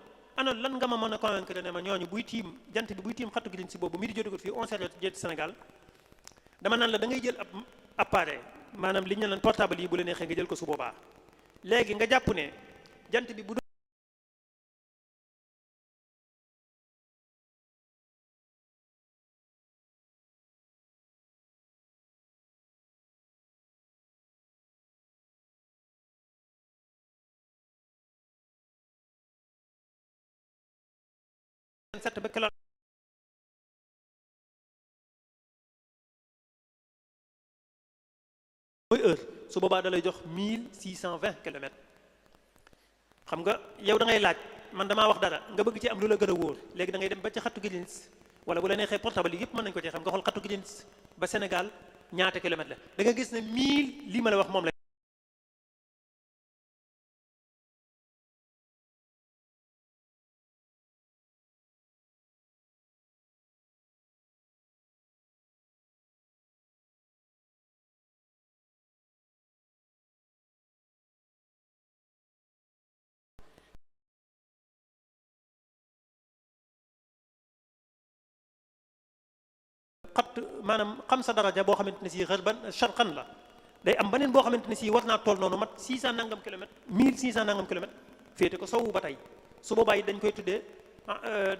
ana lan nga ma mën a convaincre ne ma ñooñu buy tiim jant bi buy tiim xattu gi si boobu mi di jotagut fii 11h jot Sénégal dama naan la da ngay jël ab appareil maanaam li ñu naan portable yi bu la neexee nga jël ko su boobaa léegi nga jàpp ne jant bi bu 7 ba kilo mooy heure su boobaa da lay jox 1620 kilomètres xam nga yow da ngay laaj man damaa wax dara nga bëgg ci am lu la gën a wóor léegi da ngay dem ba ci xattu Greenwich wala bu la neexee portable yi yëpp mën nañu ko ci xam nga xool xattu Greenwich ba Sénégal ñaata kilomètres la da nga gis ne 1000 lii ma la wax moom la xat maanaam xam sa daraja boo xamante ne si xërban sharqan la day am beneen boo xamante ne si war naa toll noonu mat 600 nangam kilomètres 1600 nangam kilomètres féete ko sowu ba tey su boobaa yi dañ koy tuddee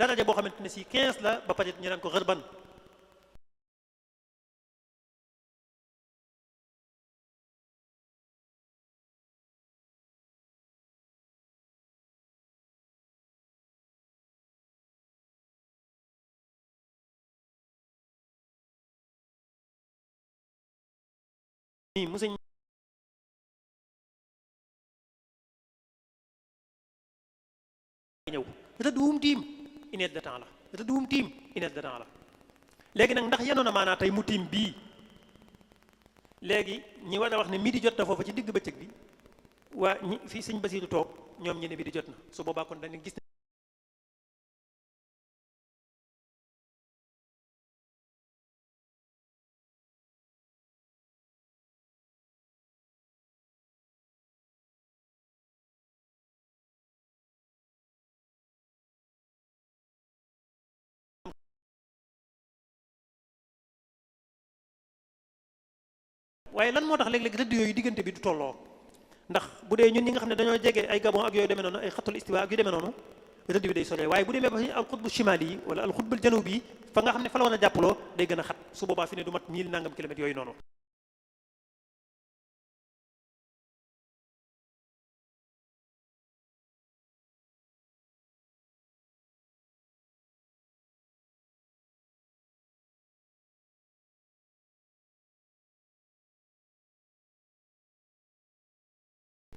daraja boo xamante ne si 15 la ba pare ñu naan ko xërban musuñ ñëw rëdd wum tiim une heure de temps la rëdd wum tiim une heure de temps la léegi nag ndax yenoon na maanaa tey mu tiim bii léegi ñi war a wax ne midi jot na foofu ci digg bëccëg bi waa ñi fii sëñ Basiiru toog ñoom ñi ne midi jot na su boobaa kon dañu gis waaye lan moo tax léeg-léeg rëdd yooyu diggante bi du tolloo ndax bu dee ñun ñi nga xam ne dañoo jege ay Gabon ak yooyu demee noonu ay xatul istiwa ak yu demee noonu rëdd bi day soree waaye bu demee ba al xutbu shimali yi wala al xutbul janubi yi fa nga xam ne fa la war a jàppaloo day gën a xat su boobaa fi ne du mat 1000 nangam kilomètres yooyu noonu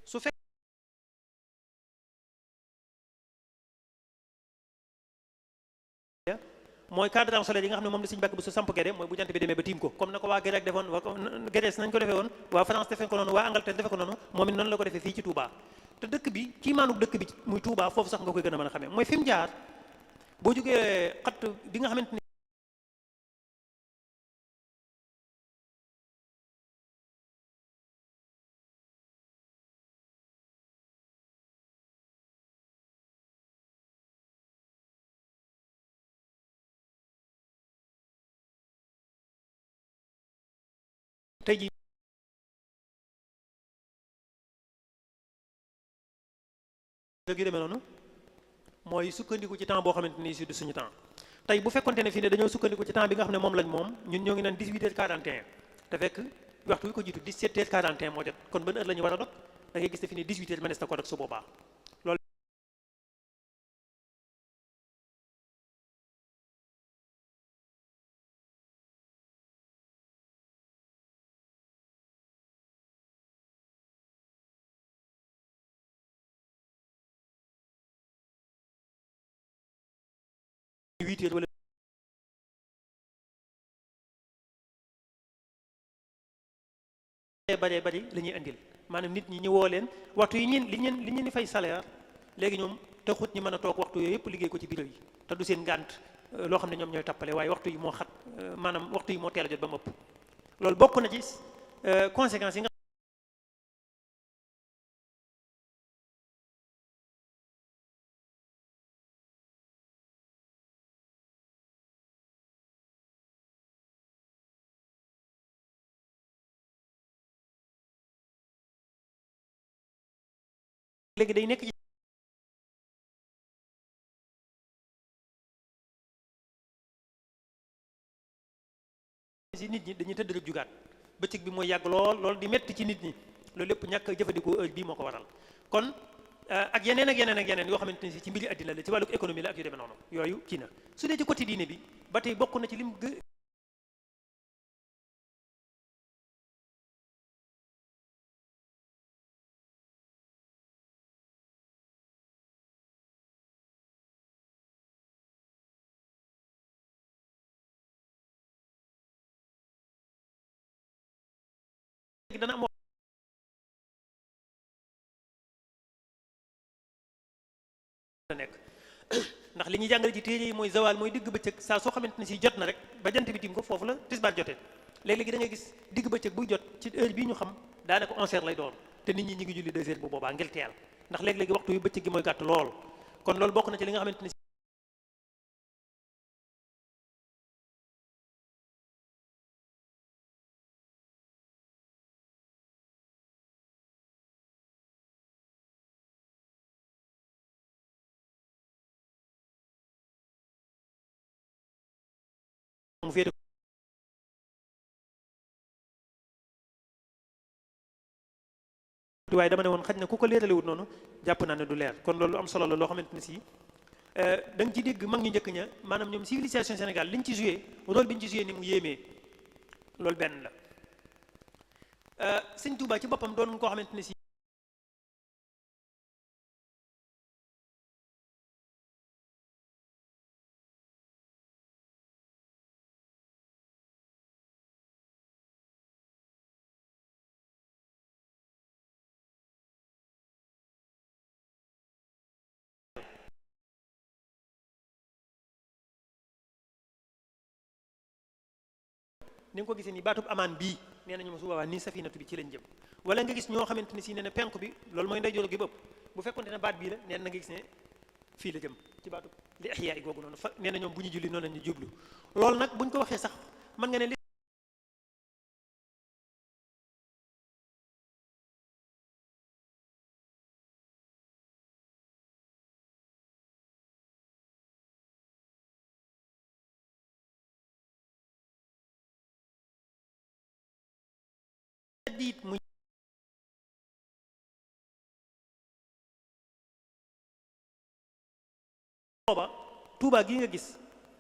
su fekk mooy cadre solaire yi nga xam ne moom la Sëñ Mbàkke bu su samp Guédé mooy bu jant bi demee ba tiim ko comme na ko waa Guédé ak defoon waa Guédé nañ ko defee woon waa France defee ko noonu waa Angleterre defee ko noonu moom it noonu la ko defee fii ci Touba te dëkk bi kii maanuk dëkk bi muy Touba foofu sax nga koy gën a mën a xamee mooy fi mu jaar boo jógee xat bi nga xamante ni tey jii gi demee noonu mooy sukkandiku ci temps boo xamante ni si du suñu temps tey bu fekkonte ne fii ne dañoo sukkandiku ci temps bi nga xam ne moom lañ moom ñun ñoo ngi naan 18h41 te fekk waxtu wi ko jiitu 17h41 moo jot kon ban heure la ñu war a dog da ngay gis ne fi ne 18h mënees na ko dog su boobaa loolu huit heures wala baree bari la ñuy indil maanaam nit ñi ñu woo leen waxtu yi ñeen li ñeen di fay salaire léegi ñoom taxut ñi mën a toog waxtu yooyu yëpp liggéey ko ci bureau yi te du seen ngànt loo xam ne ñoom ñooy tappale waaye waxtu yi moo xat maanaam waxtu yi moo teel a jot ba mu ëpp loolu bokk na ci conséquences yi nga léegi day nekk ci nit ñi dañuy tëdd rek jugaat bëccëg bi mooy yàgg lool di metti ci nit ñi loolu lépp ñàkk jëfandikoo heure bii moo ko waral kon ak yeneen yoo xamante ne si ci mbiri àddina la ci wàllu économie la ak yu demee noonu yooyu kii na su dee ci côté diine bi ba tey bokk na ci lim dana am nekk ndax li ñuy jàngale ci téere yi mooy zawal mooy digg bëccëg saa soo xamante ne si jot na rek ba jant bi tiim ko foofu la tisbaar jotee léegi da ngay gis digg bëccëg buy jot ci heure bii ñu xam daanaka 11h lay doon te nit ñi ñu ngi julli 2h bu boobaa ngir teel ndax léegi waxtu yu bëccëg gi mooy gàtt lool kon loolu bokk na ci li nga xamante ne mu féete waaye dama ne woon xaj na ku ko leeralewut noonu jàpp naa ne du leer kon loolu am solo la loo xamante ne si da nga ci dégg mag ñu njëkk ña maanaam ñoom civilisation Sénégal liñ ci joué rôle bi ñu ci joué ni mu yéemee loolu benn la sëñ Touba ci boppam doon koo xamante ne si ni nga ko gisee nii baatub amaan bii nee nañu ma su boobaa nii safinatu bi ci lañ jëm wala nga gis ñoo xamante ne si nee na penku bi loolu mooy ndeyjoor gi bëpp bu fekkonte ne baat bii la nee na nga gis ne fii la jëm ci baatub li ihyaa yi googu noonu fa nee na ñoom bu ñu julli noonu la ñu jublu loolu nag buñ ko waxee sax mën nga ne li diit mu booba Tuubaa gi nga gis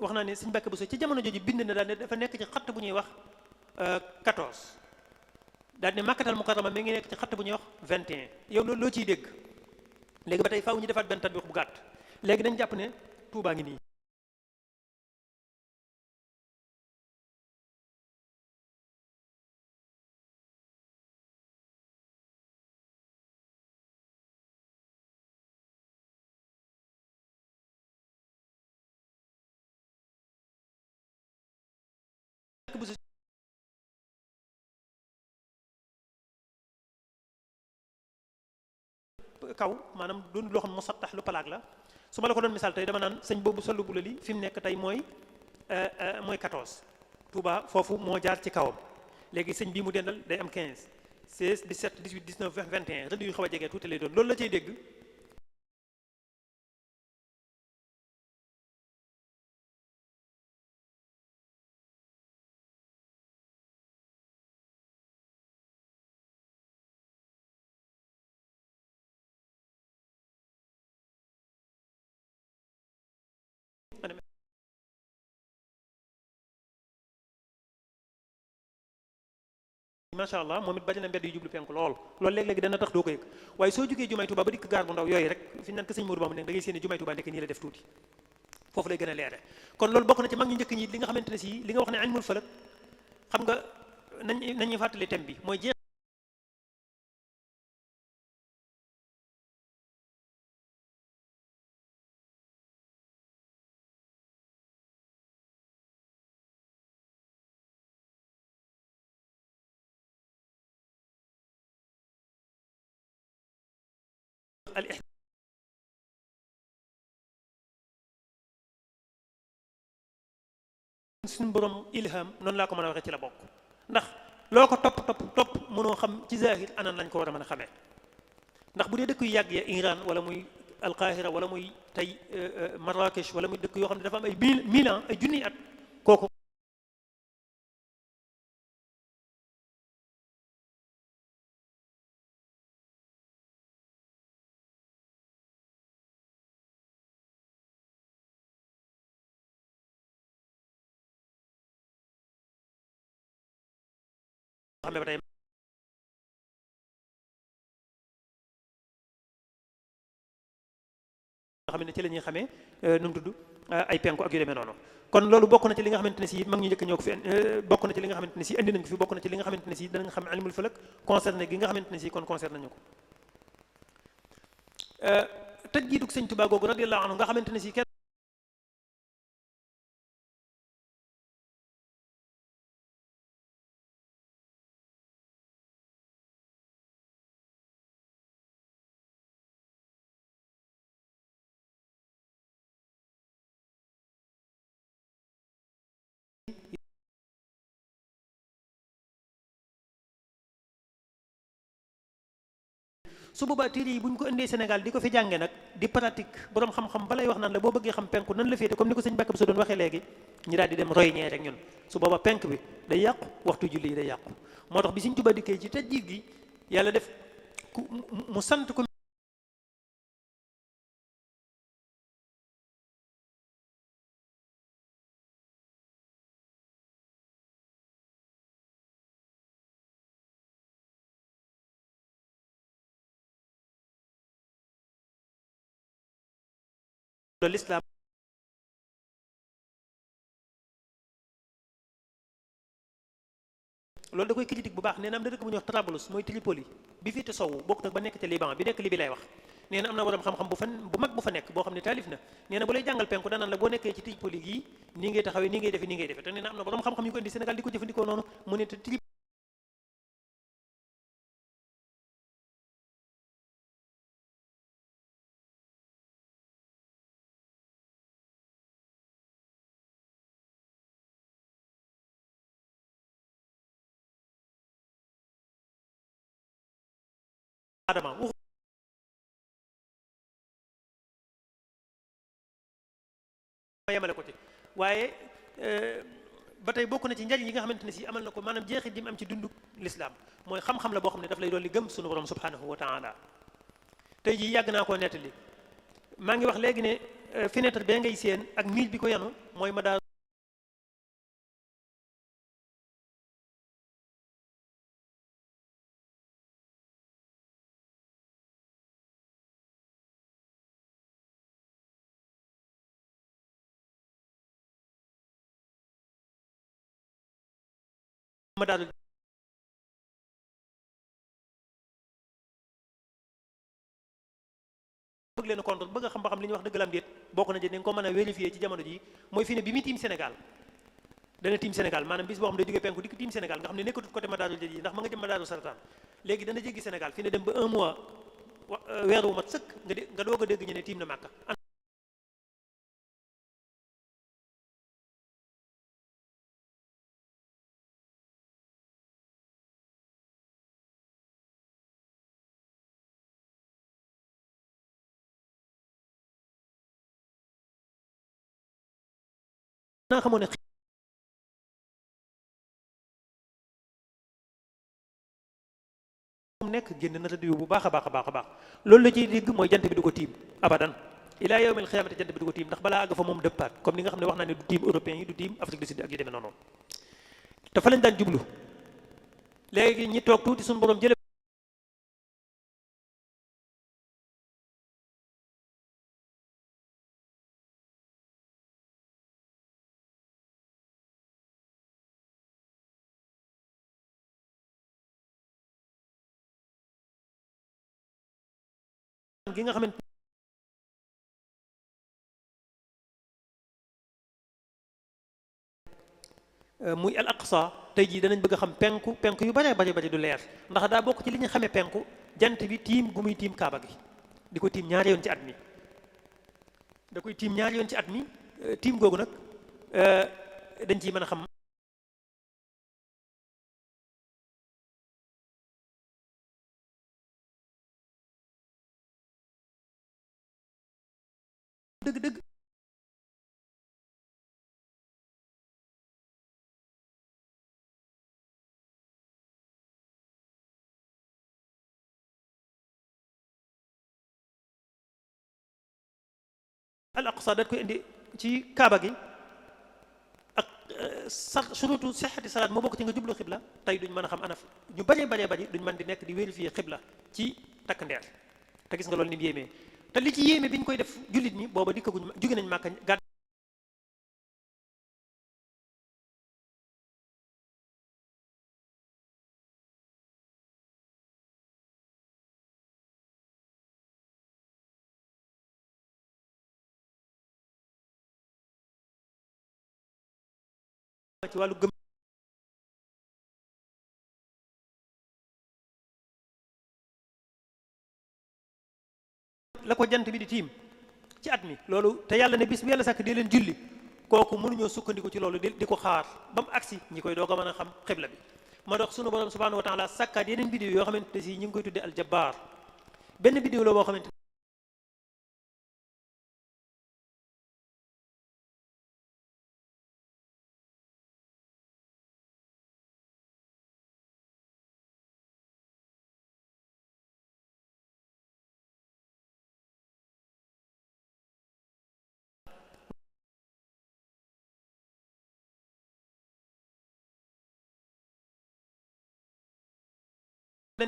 wax naa ne Sëñ Mbàkke Buso ci jamono jooju bind na daal ne dafa nekk ci xatt bu ñuy wax 14 daal ne Makkatal Mukarrama mi ngi nekk ci xatt bu ñuy wax 21 yow loolu loo ciy dégg léegi ba tey faaw ñu defaat benn tatbiix bu gàtt léegi dañ jàpp ne Tuubaa ngi nii kaw maanaam doon loo xam musattax lu palaag la su ma la ko doon misaal tey dama naan sëñ boobu solu bu la li fi mu nekk tey mooy 14 Touba foofu moo jaar ci kawam léegi sëñ bii mu dendal day am 15 16 17 18 19 20 21 rëdd yu xaw a jege tuuti lay doon loolu la cay dégg macha allah moom it bari na mbedd yu jublu penku loolu léeg-léegi dana tax doo ko yëg waaye soo jógee jumaay Tuubaa ba dikk gaar bu ndaw yooyu rek fi ñu naan ko sëñ Modou Ba mu ne da ngay séeni jumaay Tuubaa ndekk nii la def tuuti foofu lay gën a leere kon loolu bokk na ci mag ñu njëkk ñi li nga xamante ne si li nga wax ne ilmul falak xam nga nañu fàttali thème bi mooy jeex al suñu borom ilham noonu laa ko mën a waxee ci la bokk ndax loo ko topp mënoo xam ci zahir anan lañ ko war a mën a xamee ndax bu dee dëkk yu yàgg ya Iran wala muy alqahira wala muy tey Marrakech wala muy dëkk yoo xam ne dafa am ay 1000 ans ay junniy at kooku xam ne ba tey nga xam ne ci la ñuy xamee nu mu tudd ay penku ak yu demee noonu kon loolu bokk na ci li nga xamante ne si mag ñu njëkk ñoo ko fi bokk na ci li nga xamante ne si indi nañ ko fi bokk na ci li nga xamante ne si danañ xam ilmul falak concerné gi nga xamante ne si kon concerné nañu ko tëj jiitug sëñ Tuubaa googu radiyallahu anhu nga xamante ne si kenn su boobaa téere yi bu ñu ko indee Sénégal di ko fi jànge nag di pratique boroom xam-xam balay wax naan la boo bëggee xam penku nan la féete comme ni ko sëñ Mbàkke Buso doon waxee léegi ñu daal di dem roy ñee rek ñun su boobaa penk bi day yàqu waxtu julli yi day yàqu moo tax bi sëñ Tuubaa dikkee ci tajdiid gi yàlla def ku mu sant ko l'islam loolu da koy critique bu baax nee na am na dëkk bu ñuy wax Trablus mooy Tripoli bi fii te sowu bokk nag ba nekk ca Liban bi nekk Libi lay wax nee na am na borom xam-xam bu mag bu fa nekk boo xam ne taalif na nee na bu lay jàngal penku danaan la boo nekkee ci Tripoli gii nii ngay taxawee nii ngay defee te nee na am na borom xam-xam yu ko indi Sénégal di ko jëfandikoo noonu mu ne te adama yemale ko ci waaye ba tey bokk na ci njariñ yi nga xamante ne si amal na ko maanaam jeexit ji mu am ci dunduk lislaam mooy xam-xam la boo xam ne daf lay dolli gëm sunu borom subhanahu wa taala tey jii yàgg naa koo nettali maa ngi wax léegi ne fenêtre bee ngay séen ak miil bi ko yanu mooy ma daa ma daal bëgg leen contre bëgg a xam ba xam li ñuy wax dëgg la am déet bokk na jë ni nga ko mën a vérifier ci jamono ji mooy fi ne bi muy tiim Sénégal dana tiim Sénégal maanaam bis boo xam ne day jógee penku dikk tiim Sénégal nga xam ne nekkatut côté Madaarul Jadid ndax ma nga jëm Madaarul Saratan léegi dana jéggi Sénégal fi ne dem ba un mois weer wu mat sëkk nga doog a dégg ñu ne tiim na Màkka naa xamoon ne moom nekk génn na tëdd bu baax a baax loolu la ciy dégg mooy jant bi du ko tiim abadan ilaa yawmil xiyaamati jant bi du ko tiim ndax balaa àgg fa moom dëppaat comme ni nga xam ne wax naa ne du tiim européens yi du tiim Afrique du Sud ak yu demee noonu te fa lañ daan jublu léegi ñi toog tuuti suñu borom jële gi nga xamante muy al aqsa tey jii danañ bëgg a xam penku yu bare bari du leer ndax daa bokk ci li ñu xamee penku jant bi tiim gu muy tiim kaaba gi di ko tiim ñaari yoon ci at mi da koy tiim ñaari yoon ci at mi tiim googu nag dañ ciy mën a xam dëgg-dëgg al aqsa dañ koy indi ci kaaba gi ak surutu sixati salaat moo bokk ci nga jublu xibla tey duñ mën a xam anaf ñu baree bari duñ mën di nekk di vérifier xibla ci takk ndeer te gis nga loolu ni mu yéemee te li ci yéeme bi ñu koy def jullit ñi booba dikkaguñ jóge nañ Màkka gàdd ci wàllu gëm la ko jant bi di tiim ci at mi loolu te yàlla ne bis bu yàlla sàkk di leen julli kooku mënuñoo sukkandiku ci loolu di ko xaar ba mu agsi ñi koy doog a mën a xam xibla bi ma dox sunu borom subhanahu wa taala sàkkaat yeneen vidéo yoo xamante ne si ñu ngi koy tuddee aljabaar benn vidéo la boo xamante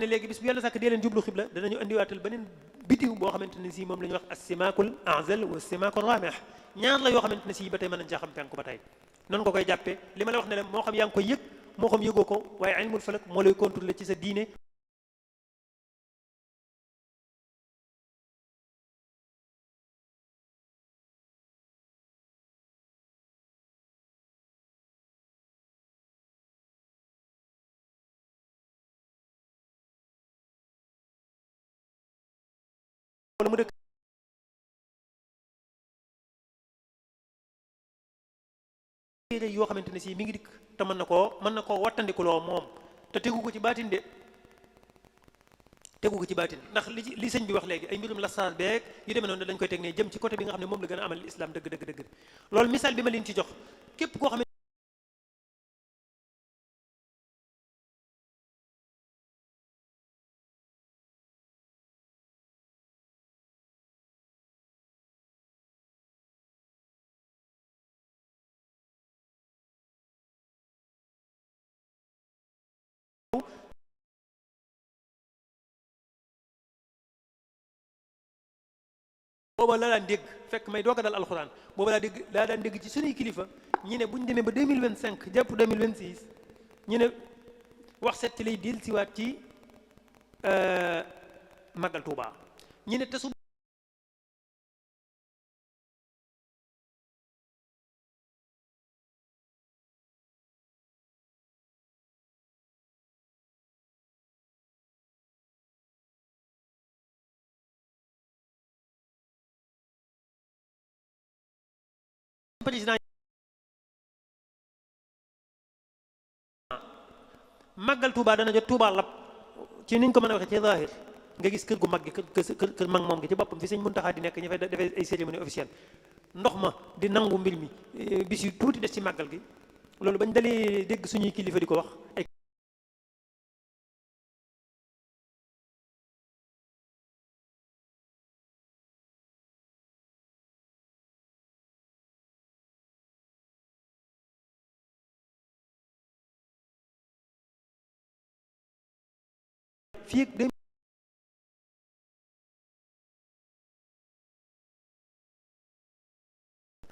ne léegi bis bu yàlla sàkk dee leen jublu xibla danañu indiwaatal beneen bidiw boo xamante ne si moom la ñuy wax as-simaakul a'zal wa as-simaakul raamih ñaar la yoo xamante ne si ba tey mën nañ caa xam penku ba tey noonu ko koy jàppee li ma la wax ne la moo xam yaa ngi koy yëg moo xam yëgoo ko waaye ilmul falak moo lay contrôler ci sa diine wala mu dëkk yoo xamante ne si mi ngi dikk te mën na koo wattandikuloo moom te tegu ko ci baatin de tegu ko ci baatin ndax li sëñ bi wax léegi ay mbirum lasaar beeg yu demee noonu dañ koy teg ne jëm ci côté bi nga xam ne moom la gën a amal islam dëgg loolu misaal bi ma leen ci jox képp koo xam ne booba laa daan dégg fekk may doog a dal alxuraan booba laa daan dégg ci suñuy kilifa ñi ne bu ñu demee ba 2025 jàpp 2026 ñu ne wax set ci lay del siwaat ci Magal Touba ñu ne te su président Magal Touba dana jot Touba lab ci niñ ko mën a waxee ci zahir nga gis kër gu mag gi kër mag moom gi ci boppam fi Sëñ Muntaxa di nekk ñu fay defee ay cérémonie officielle ndox ma di nangu mbir mi bis yu tuuti des ci màggal gi loolu bañ dalee dégg suñuy kilifa di ko wax ay fii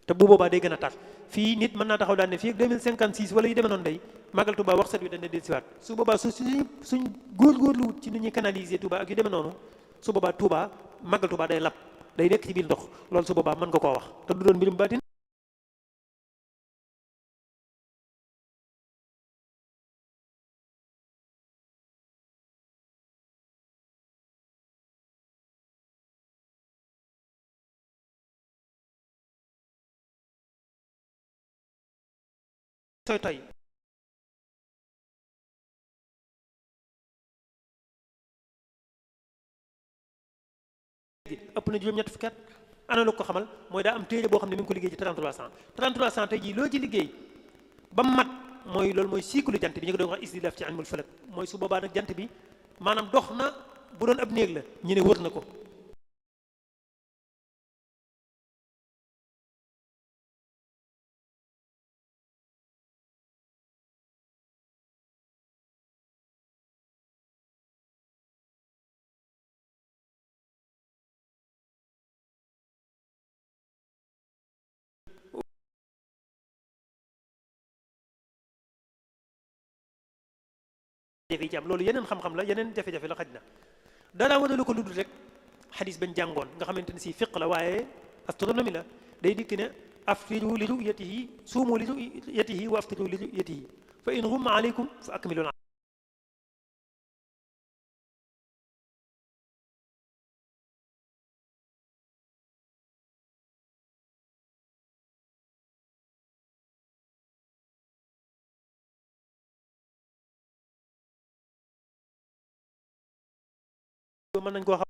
te bu boobaa day gën a tar fii nit mën naa taxaw daan ne fii ak 2056 wala yu demee noonu day màggal Touba wax set wi dañ ne del siwaat su boobaa suñ góorgóorlu wut ci nu ñuy canaliser Touba ak yu demee noonu su boobaa Touba màggal Touba day lab day nekk ci biir ndox loolu su boobaa mën nga koo wax te du doon mbirum baatin sooy toy ëpp na juróom-ñett fukki at ana lu ko xamal mooy daa am téere boo xam ne mi ngi ko liggéey ci 3300 tey jii loo ci liggéey ba mat mooy loolu mooy cycle jant bi ñu ko doon wax istilaf ci ilmul falak mooy su boobaa nag jant bi maanaam dox na bu doon ab néeg la ñu ne wër na ko jafe ci am loolu yeneen xam-xam la yeneen jafe-jafe la xaj na dara waralu ko lu dul rek xadis bañ jàngoon nga xamante ne si fiq la waaye astronomie la day dikk ne aftiru li ru'yatihi suumu li ru'yatihi wa aftiru li ru'yatihi fa in ghumma alaykum fa akmilu mën nañ koo xam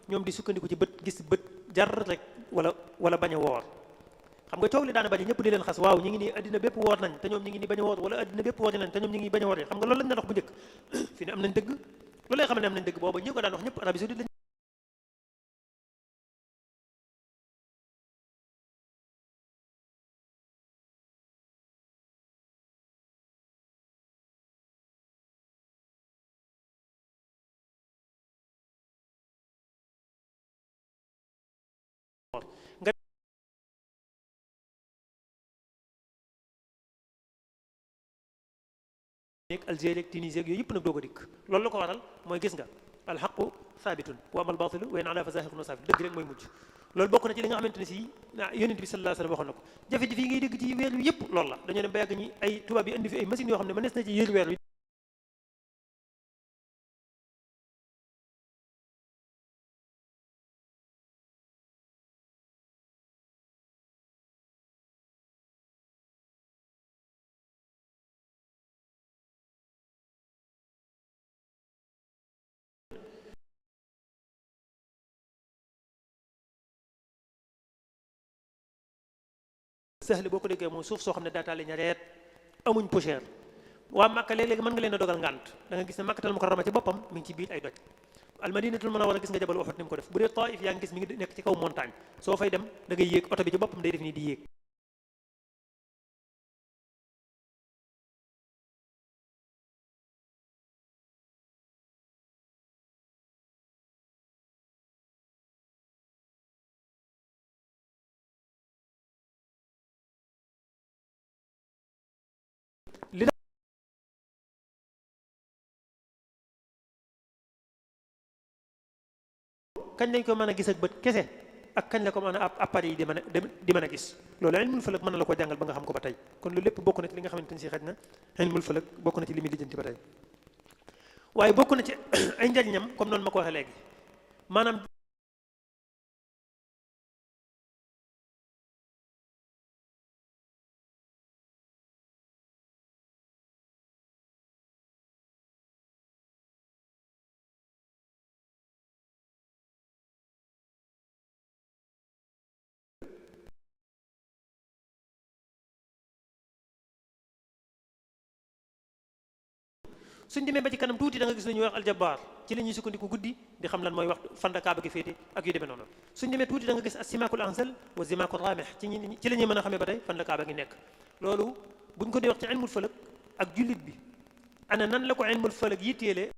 ñoom di sukkandiku ci bët gis bët jar rek wala bañ a woor xam nga coow li daana bañ ñëpp di leen xas waaw ñi ngi nii addina bépp woor nañ te ñoom ñi ngi nii bañ a woor wala addina bépp woor nañ te ñoom ñi ngi bañ a woor xam nga loolu lañ daan wax bu njëkk fi ne am nañ dëgg loolu lay xam ne am nañ dëgg booba ñi ko daan wax ñëpp Arabie Saoudite nga nekk Algérie ak Tunisie ak yooyu yëpp nag doo ko dikk loolu la ko waral mooy gis nga alxaqu saabitun wa amal baatilu wa in ala fa zaahiqun wa saabit dëgg rek mooy mujj loolu bokk na ci li nga xamante ne si yonent bi sallallahu alayhi wa sallam waxoon na ko jafe-jafe yi ngay dégg ci weer wi yëpp loolu la dañoo dem ba yàgg ñi ay tubaab yi indi fi ay machines yoo xam ne mënees na ci yër weer wi sahli boo ko déggee mooy suuf soo xam ne daataale ñareet amuñ poussière waa Makka léeg-léeg mën nga leen a dogal ngànt da nga gis ne Makkatal Mukarrama ci boppam mi ngi ci biir ay doj Almadinatul Munawwara gis nga jabal Uhud ni mu ko def bu dee Taif yaa ngi gis mi ngi nekk ci kaw montagne soo fay dem da ngay yéeg oto bi ci boppam day def nii di yéeg li kañ lañ ko mën a gis ak bët kese ak kañ la ko mën a appareil yi di mën a gis loolu ilmul falak mën na la ko jàngal ba nga xam ko ba tey kon loolu lépp bokk na ci li nga xamante ni si xaj na ilmul falak bokk na ci li muy lijjanti ba tey waaye bokk na ci ay njariñam comme noonu ma ko waxee léegi maanaam suñ demee ba ci kanam tuuti da nga gis lu ñuy wax aljabaar ci la ñuy sukkandiku guddi di xam lan mooy wax fan la kaaba gi féete ak yu demee noonu suñ demee tuuti da nga gis asimaakul ansal wa zimaakul raamih ci la ñuy mën a xamee ba tey fan la kaaba gi nekk loolu buñ ko dee wax ci ilmul falak ak jullit bi ana nan la ko ilmul falak yitteele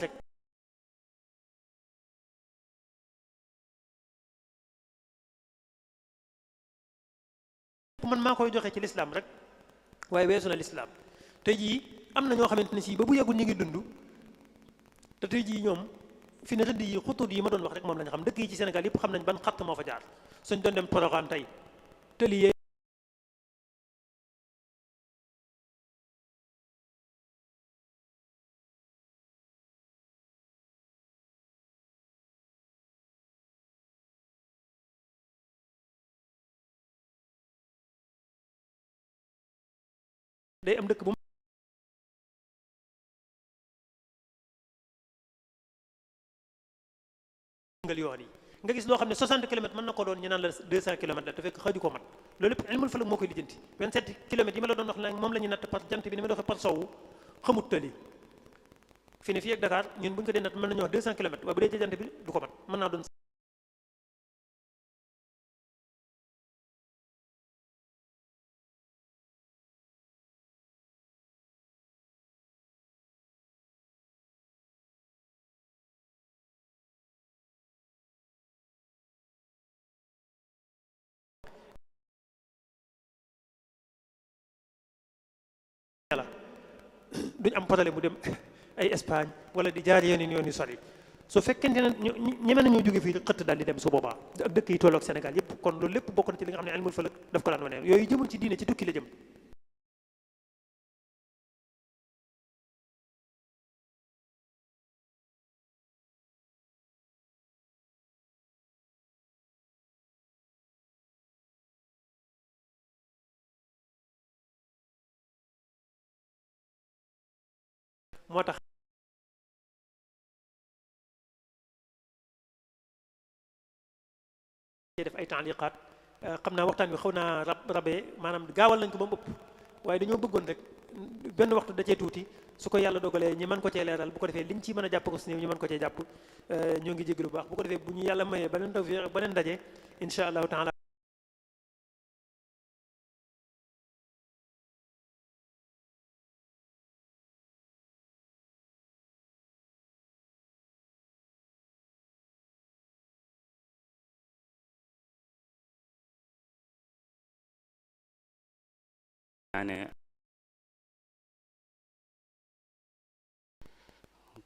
rek man maa koy joxe ci lislaam rek waaye weesu na lislaam tey jii am na ñoo xamante ne si ba bu yàggul ñu ngi dund te tey jii ñoom fi ne rëdd yi xutut yi ma doon wax rek moom lañ xam dëkk yi ci Sénégal yëpp xam nañ ban xatt moo fa jaar suñ doon dem Porokhane tey tëli yee day am dëkk bu ngal yoon yi nga gis loo xam ne 60 kilomètres mën na ko doon ñu naan la 200 kilomètres la te fekk xaju ko mat loolu lépp ilmul falak moo koy lijjanti 27 kilomètres yi ma la doon wax nag moom la ñu natt par jant bi ni ma doxee par sowu xamut tali fi ne fii ak Dakar ñun bu ñu ko dee natt mën nañu wax 200 kilomètres waaye bu dee ci jant bi du ko mat mën naa doon duñ am problème bu dem ay Espagne wala di jaar yoon yu sori su fekkente ne ñeme nañoo jóge fii xëtt daal di dem su boobaa ak dëkk yi tolloog Sénégal yépp kon loolu lépp bokk na ci li nga xam ne ilmul falak daf ko daan wane yooyu jëmul ci diine ci tukki la jëm moo tax def ay taaliqaat xam naa waxtaan bi xaw naa rabee maanaam gaawal nañ ko ba mu ëpp waaye dañoo bëggoon rek benn waxtu da cee tuuti su ko yàlla dogalee ñi mën ko cee leeral bu ko defee liñ ci mën a jàpp ko si néew ñu mën ko cee jàpp ñoo ngi jégalu bu baax bu ko defee bu ñu yàlla mayee beneen tawfiq beneen ndaje insha allahu taala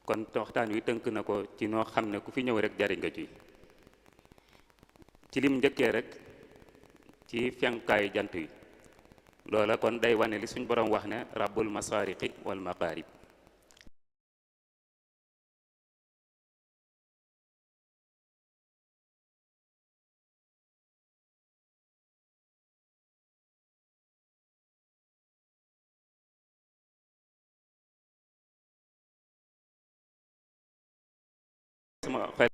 kon waxtaan wi tënk na ko ci noo xam ne ku fi ñëw rek jariñ nga ci lim njëkkee rek ci fenkaayu jant wi loola kon day wane li suñ borom wax ne rabbul masariqi wal maqarib sama xel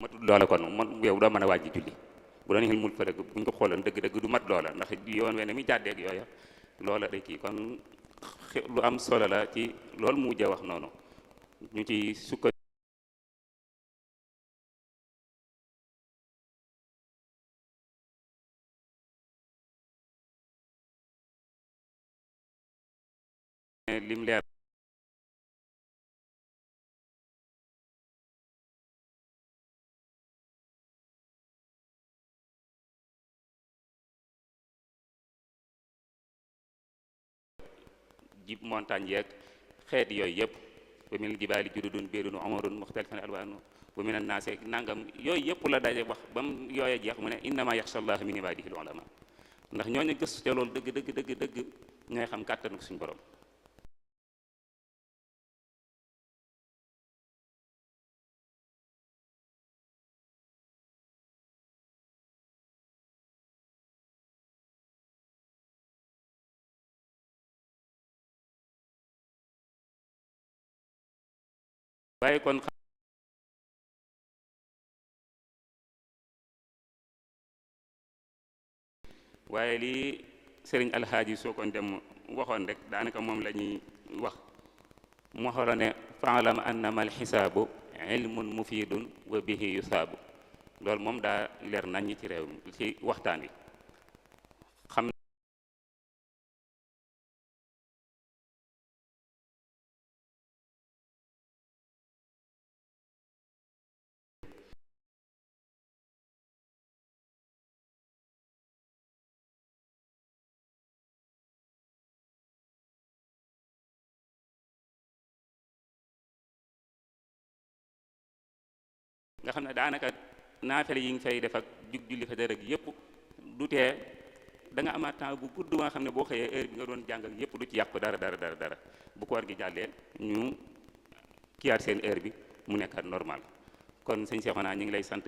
matul loola kon man yow doo mën a wàjji julli bu doon ilmul falak bu ñu ko xooloon dëgg-dëgg du mat loola ndax yoon we ne mi jàddeeg yooya loola day kii kon lu am solo la ci loolu mu mujjee wax noonu ñu ci sukka lim leer jib montagne yeeg xeet yooyu yëpp ba minal jibaali jududun biidun umurun mukhtalifun alwaanu wa minan naasi nangam yooyu yëpp la daje wax ba mu yooye jeex mu ne innama yaxsha allaha min ibadihi al ulama ndax ñooñu gëstu ca loolu dëgg ñooy xam kàttanu suñu borom waaye kon waaye lii sëriñ alxaaji soo kon dem waxoon rek daanaka moom la ñuy wax mu waxoon ne faalam annama alxisaabu ilmun mufidun wa bihi yusaabu loolu moom daa leer nañ ci réew mi ci waxtaan wi xam nga xam ne daanaka naafale yi nga fay def ak jug julli fa dara yëpp du tee da nga amaat temps bu gudd nga xam ne boo xëyee heure bi nga doon jàngal yëpp du ci yàqu dara bu koor gi jàllee ñu kiyaat seen heure bi mu nekkaat normal kon sëñ Cheikhouna ñu ngi lay sant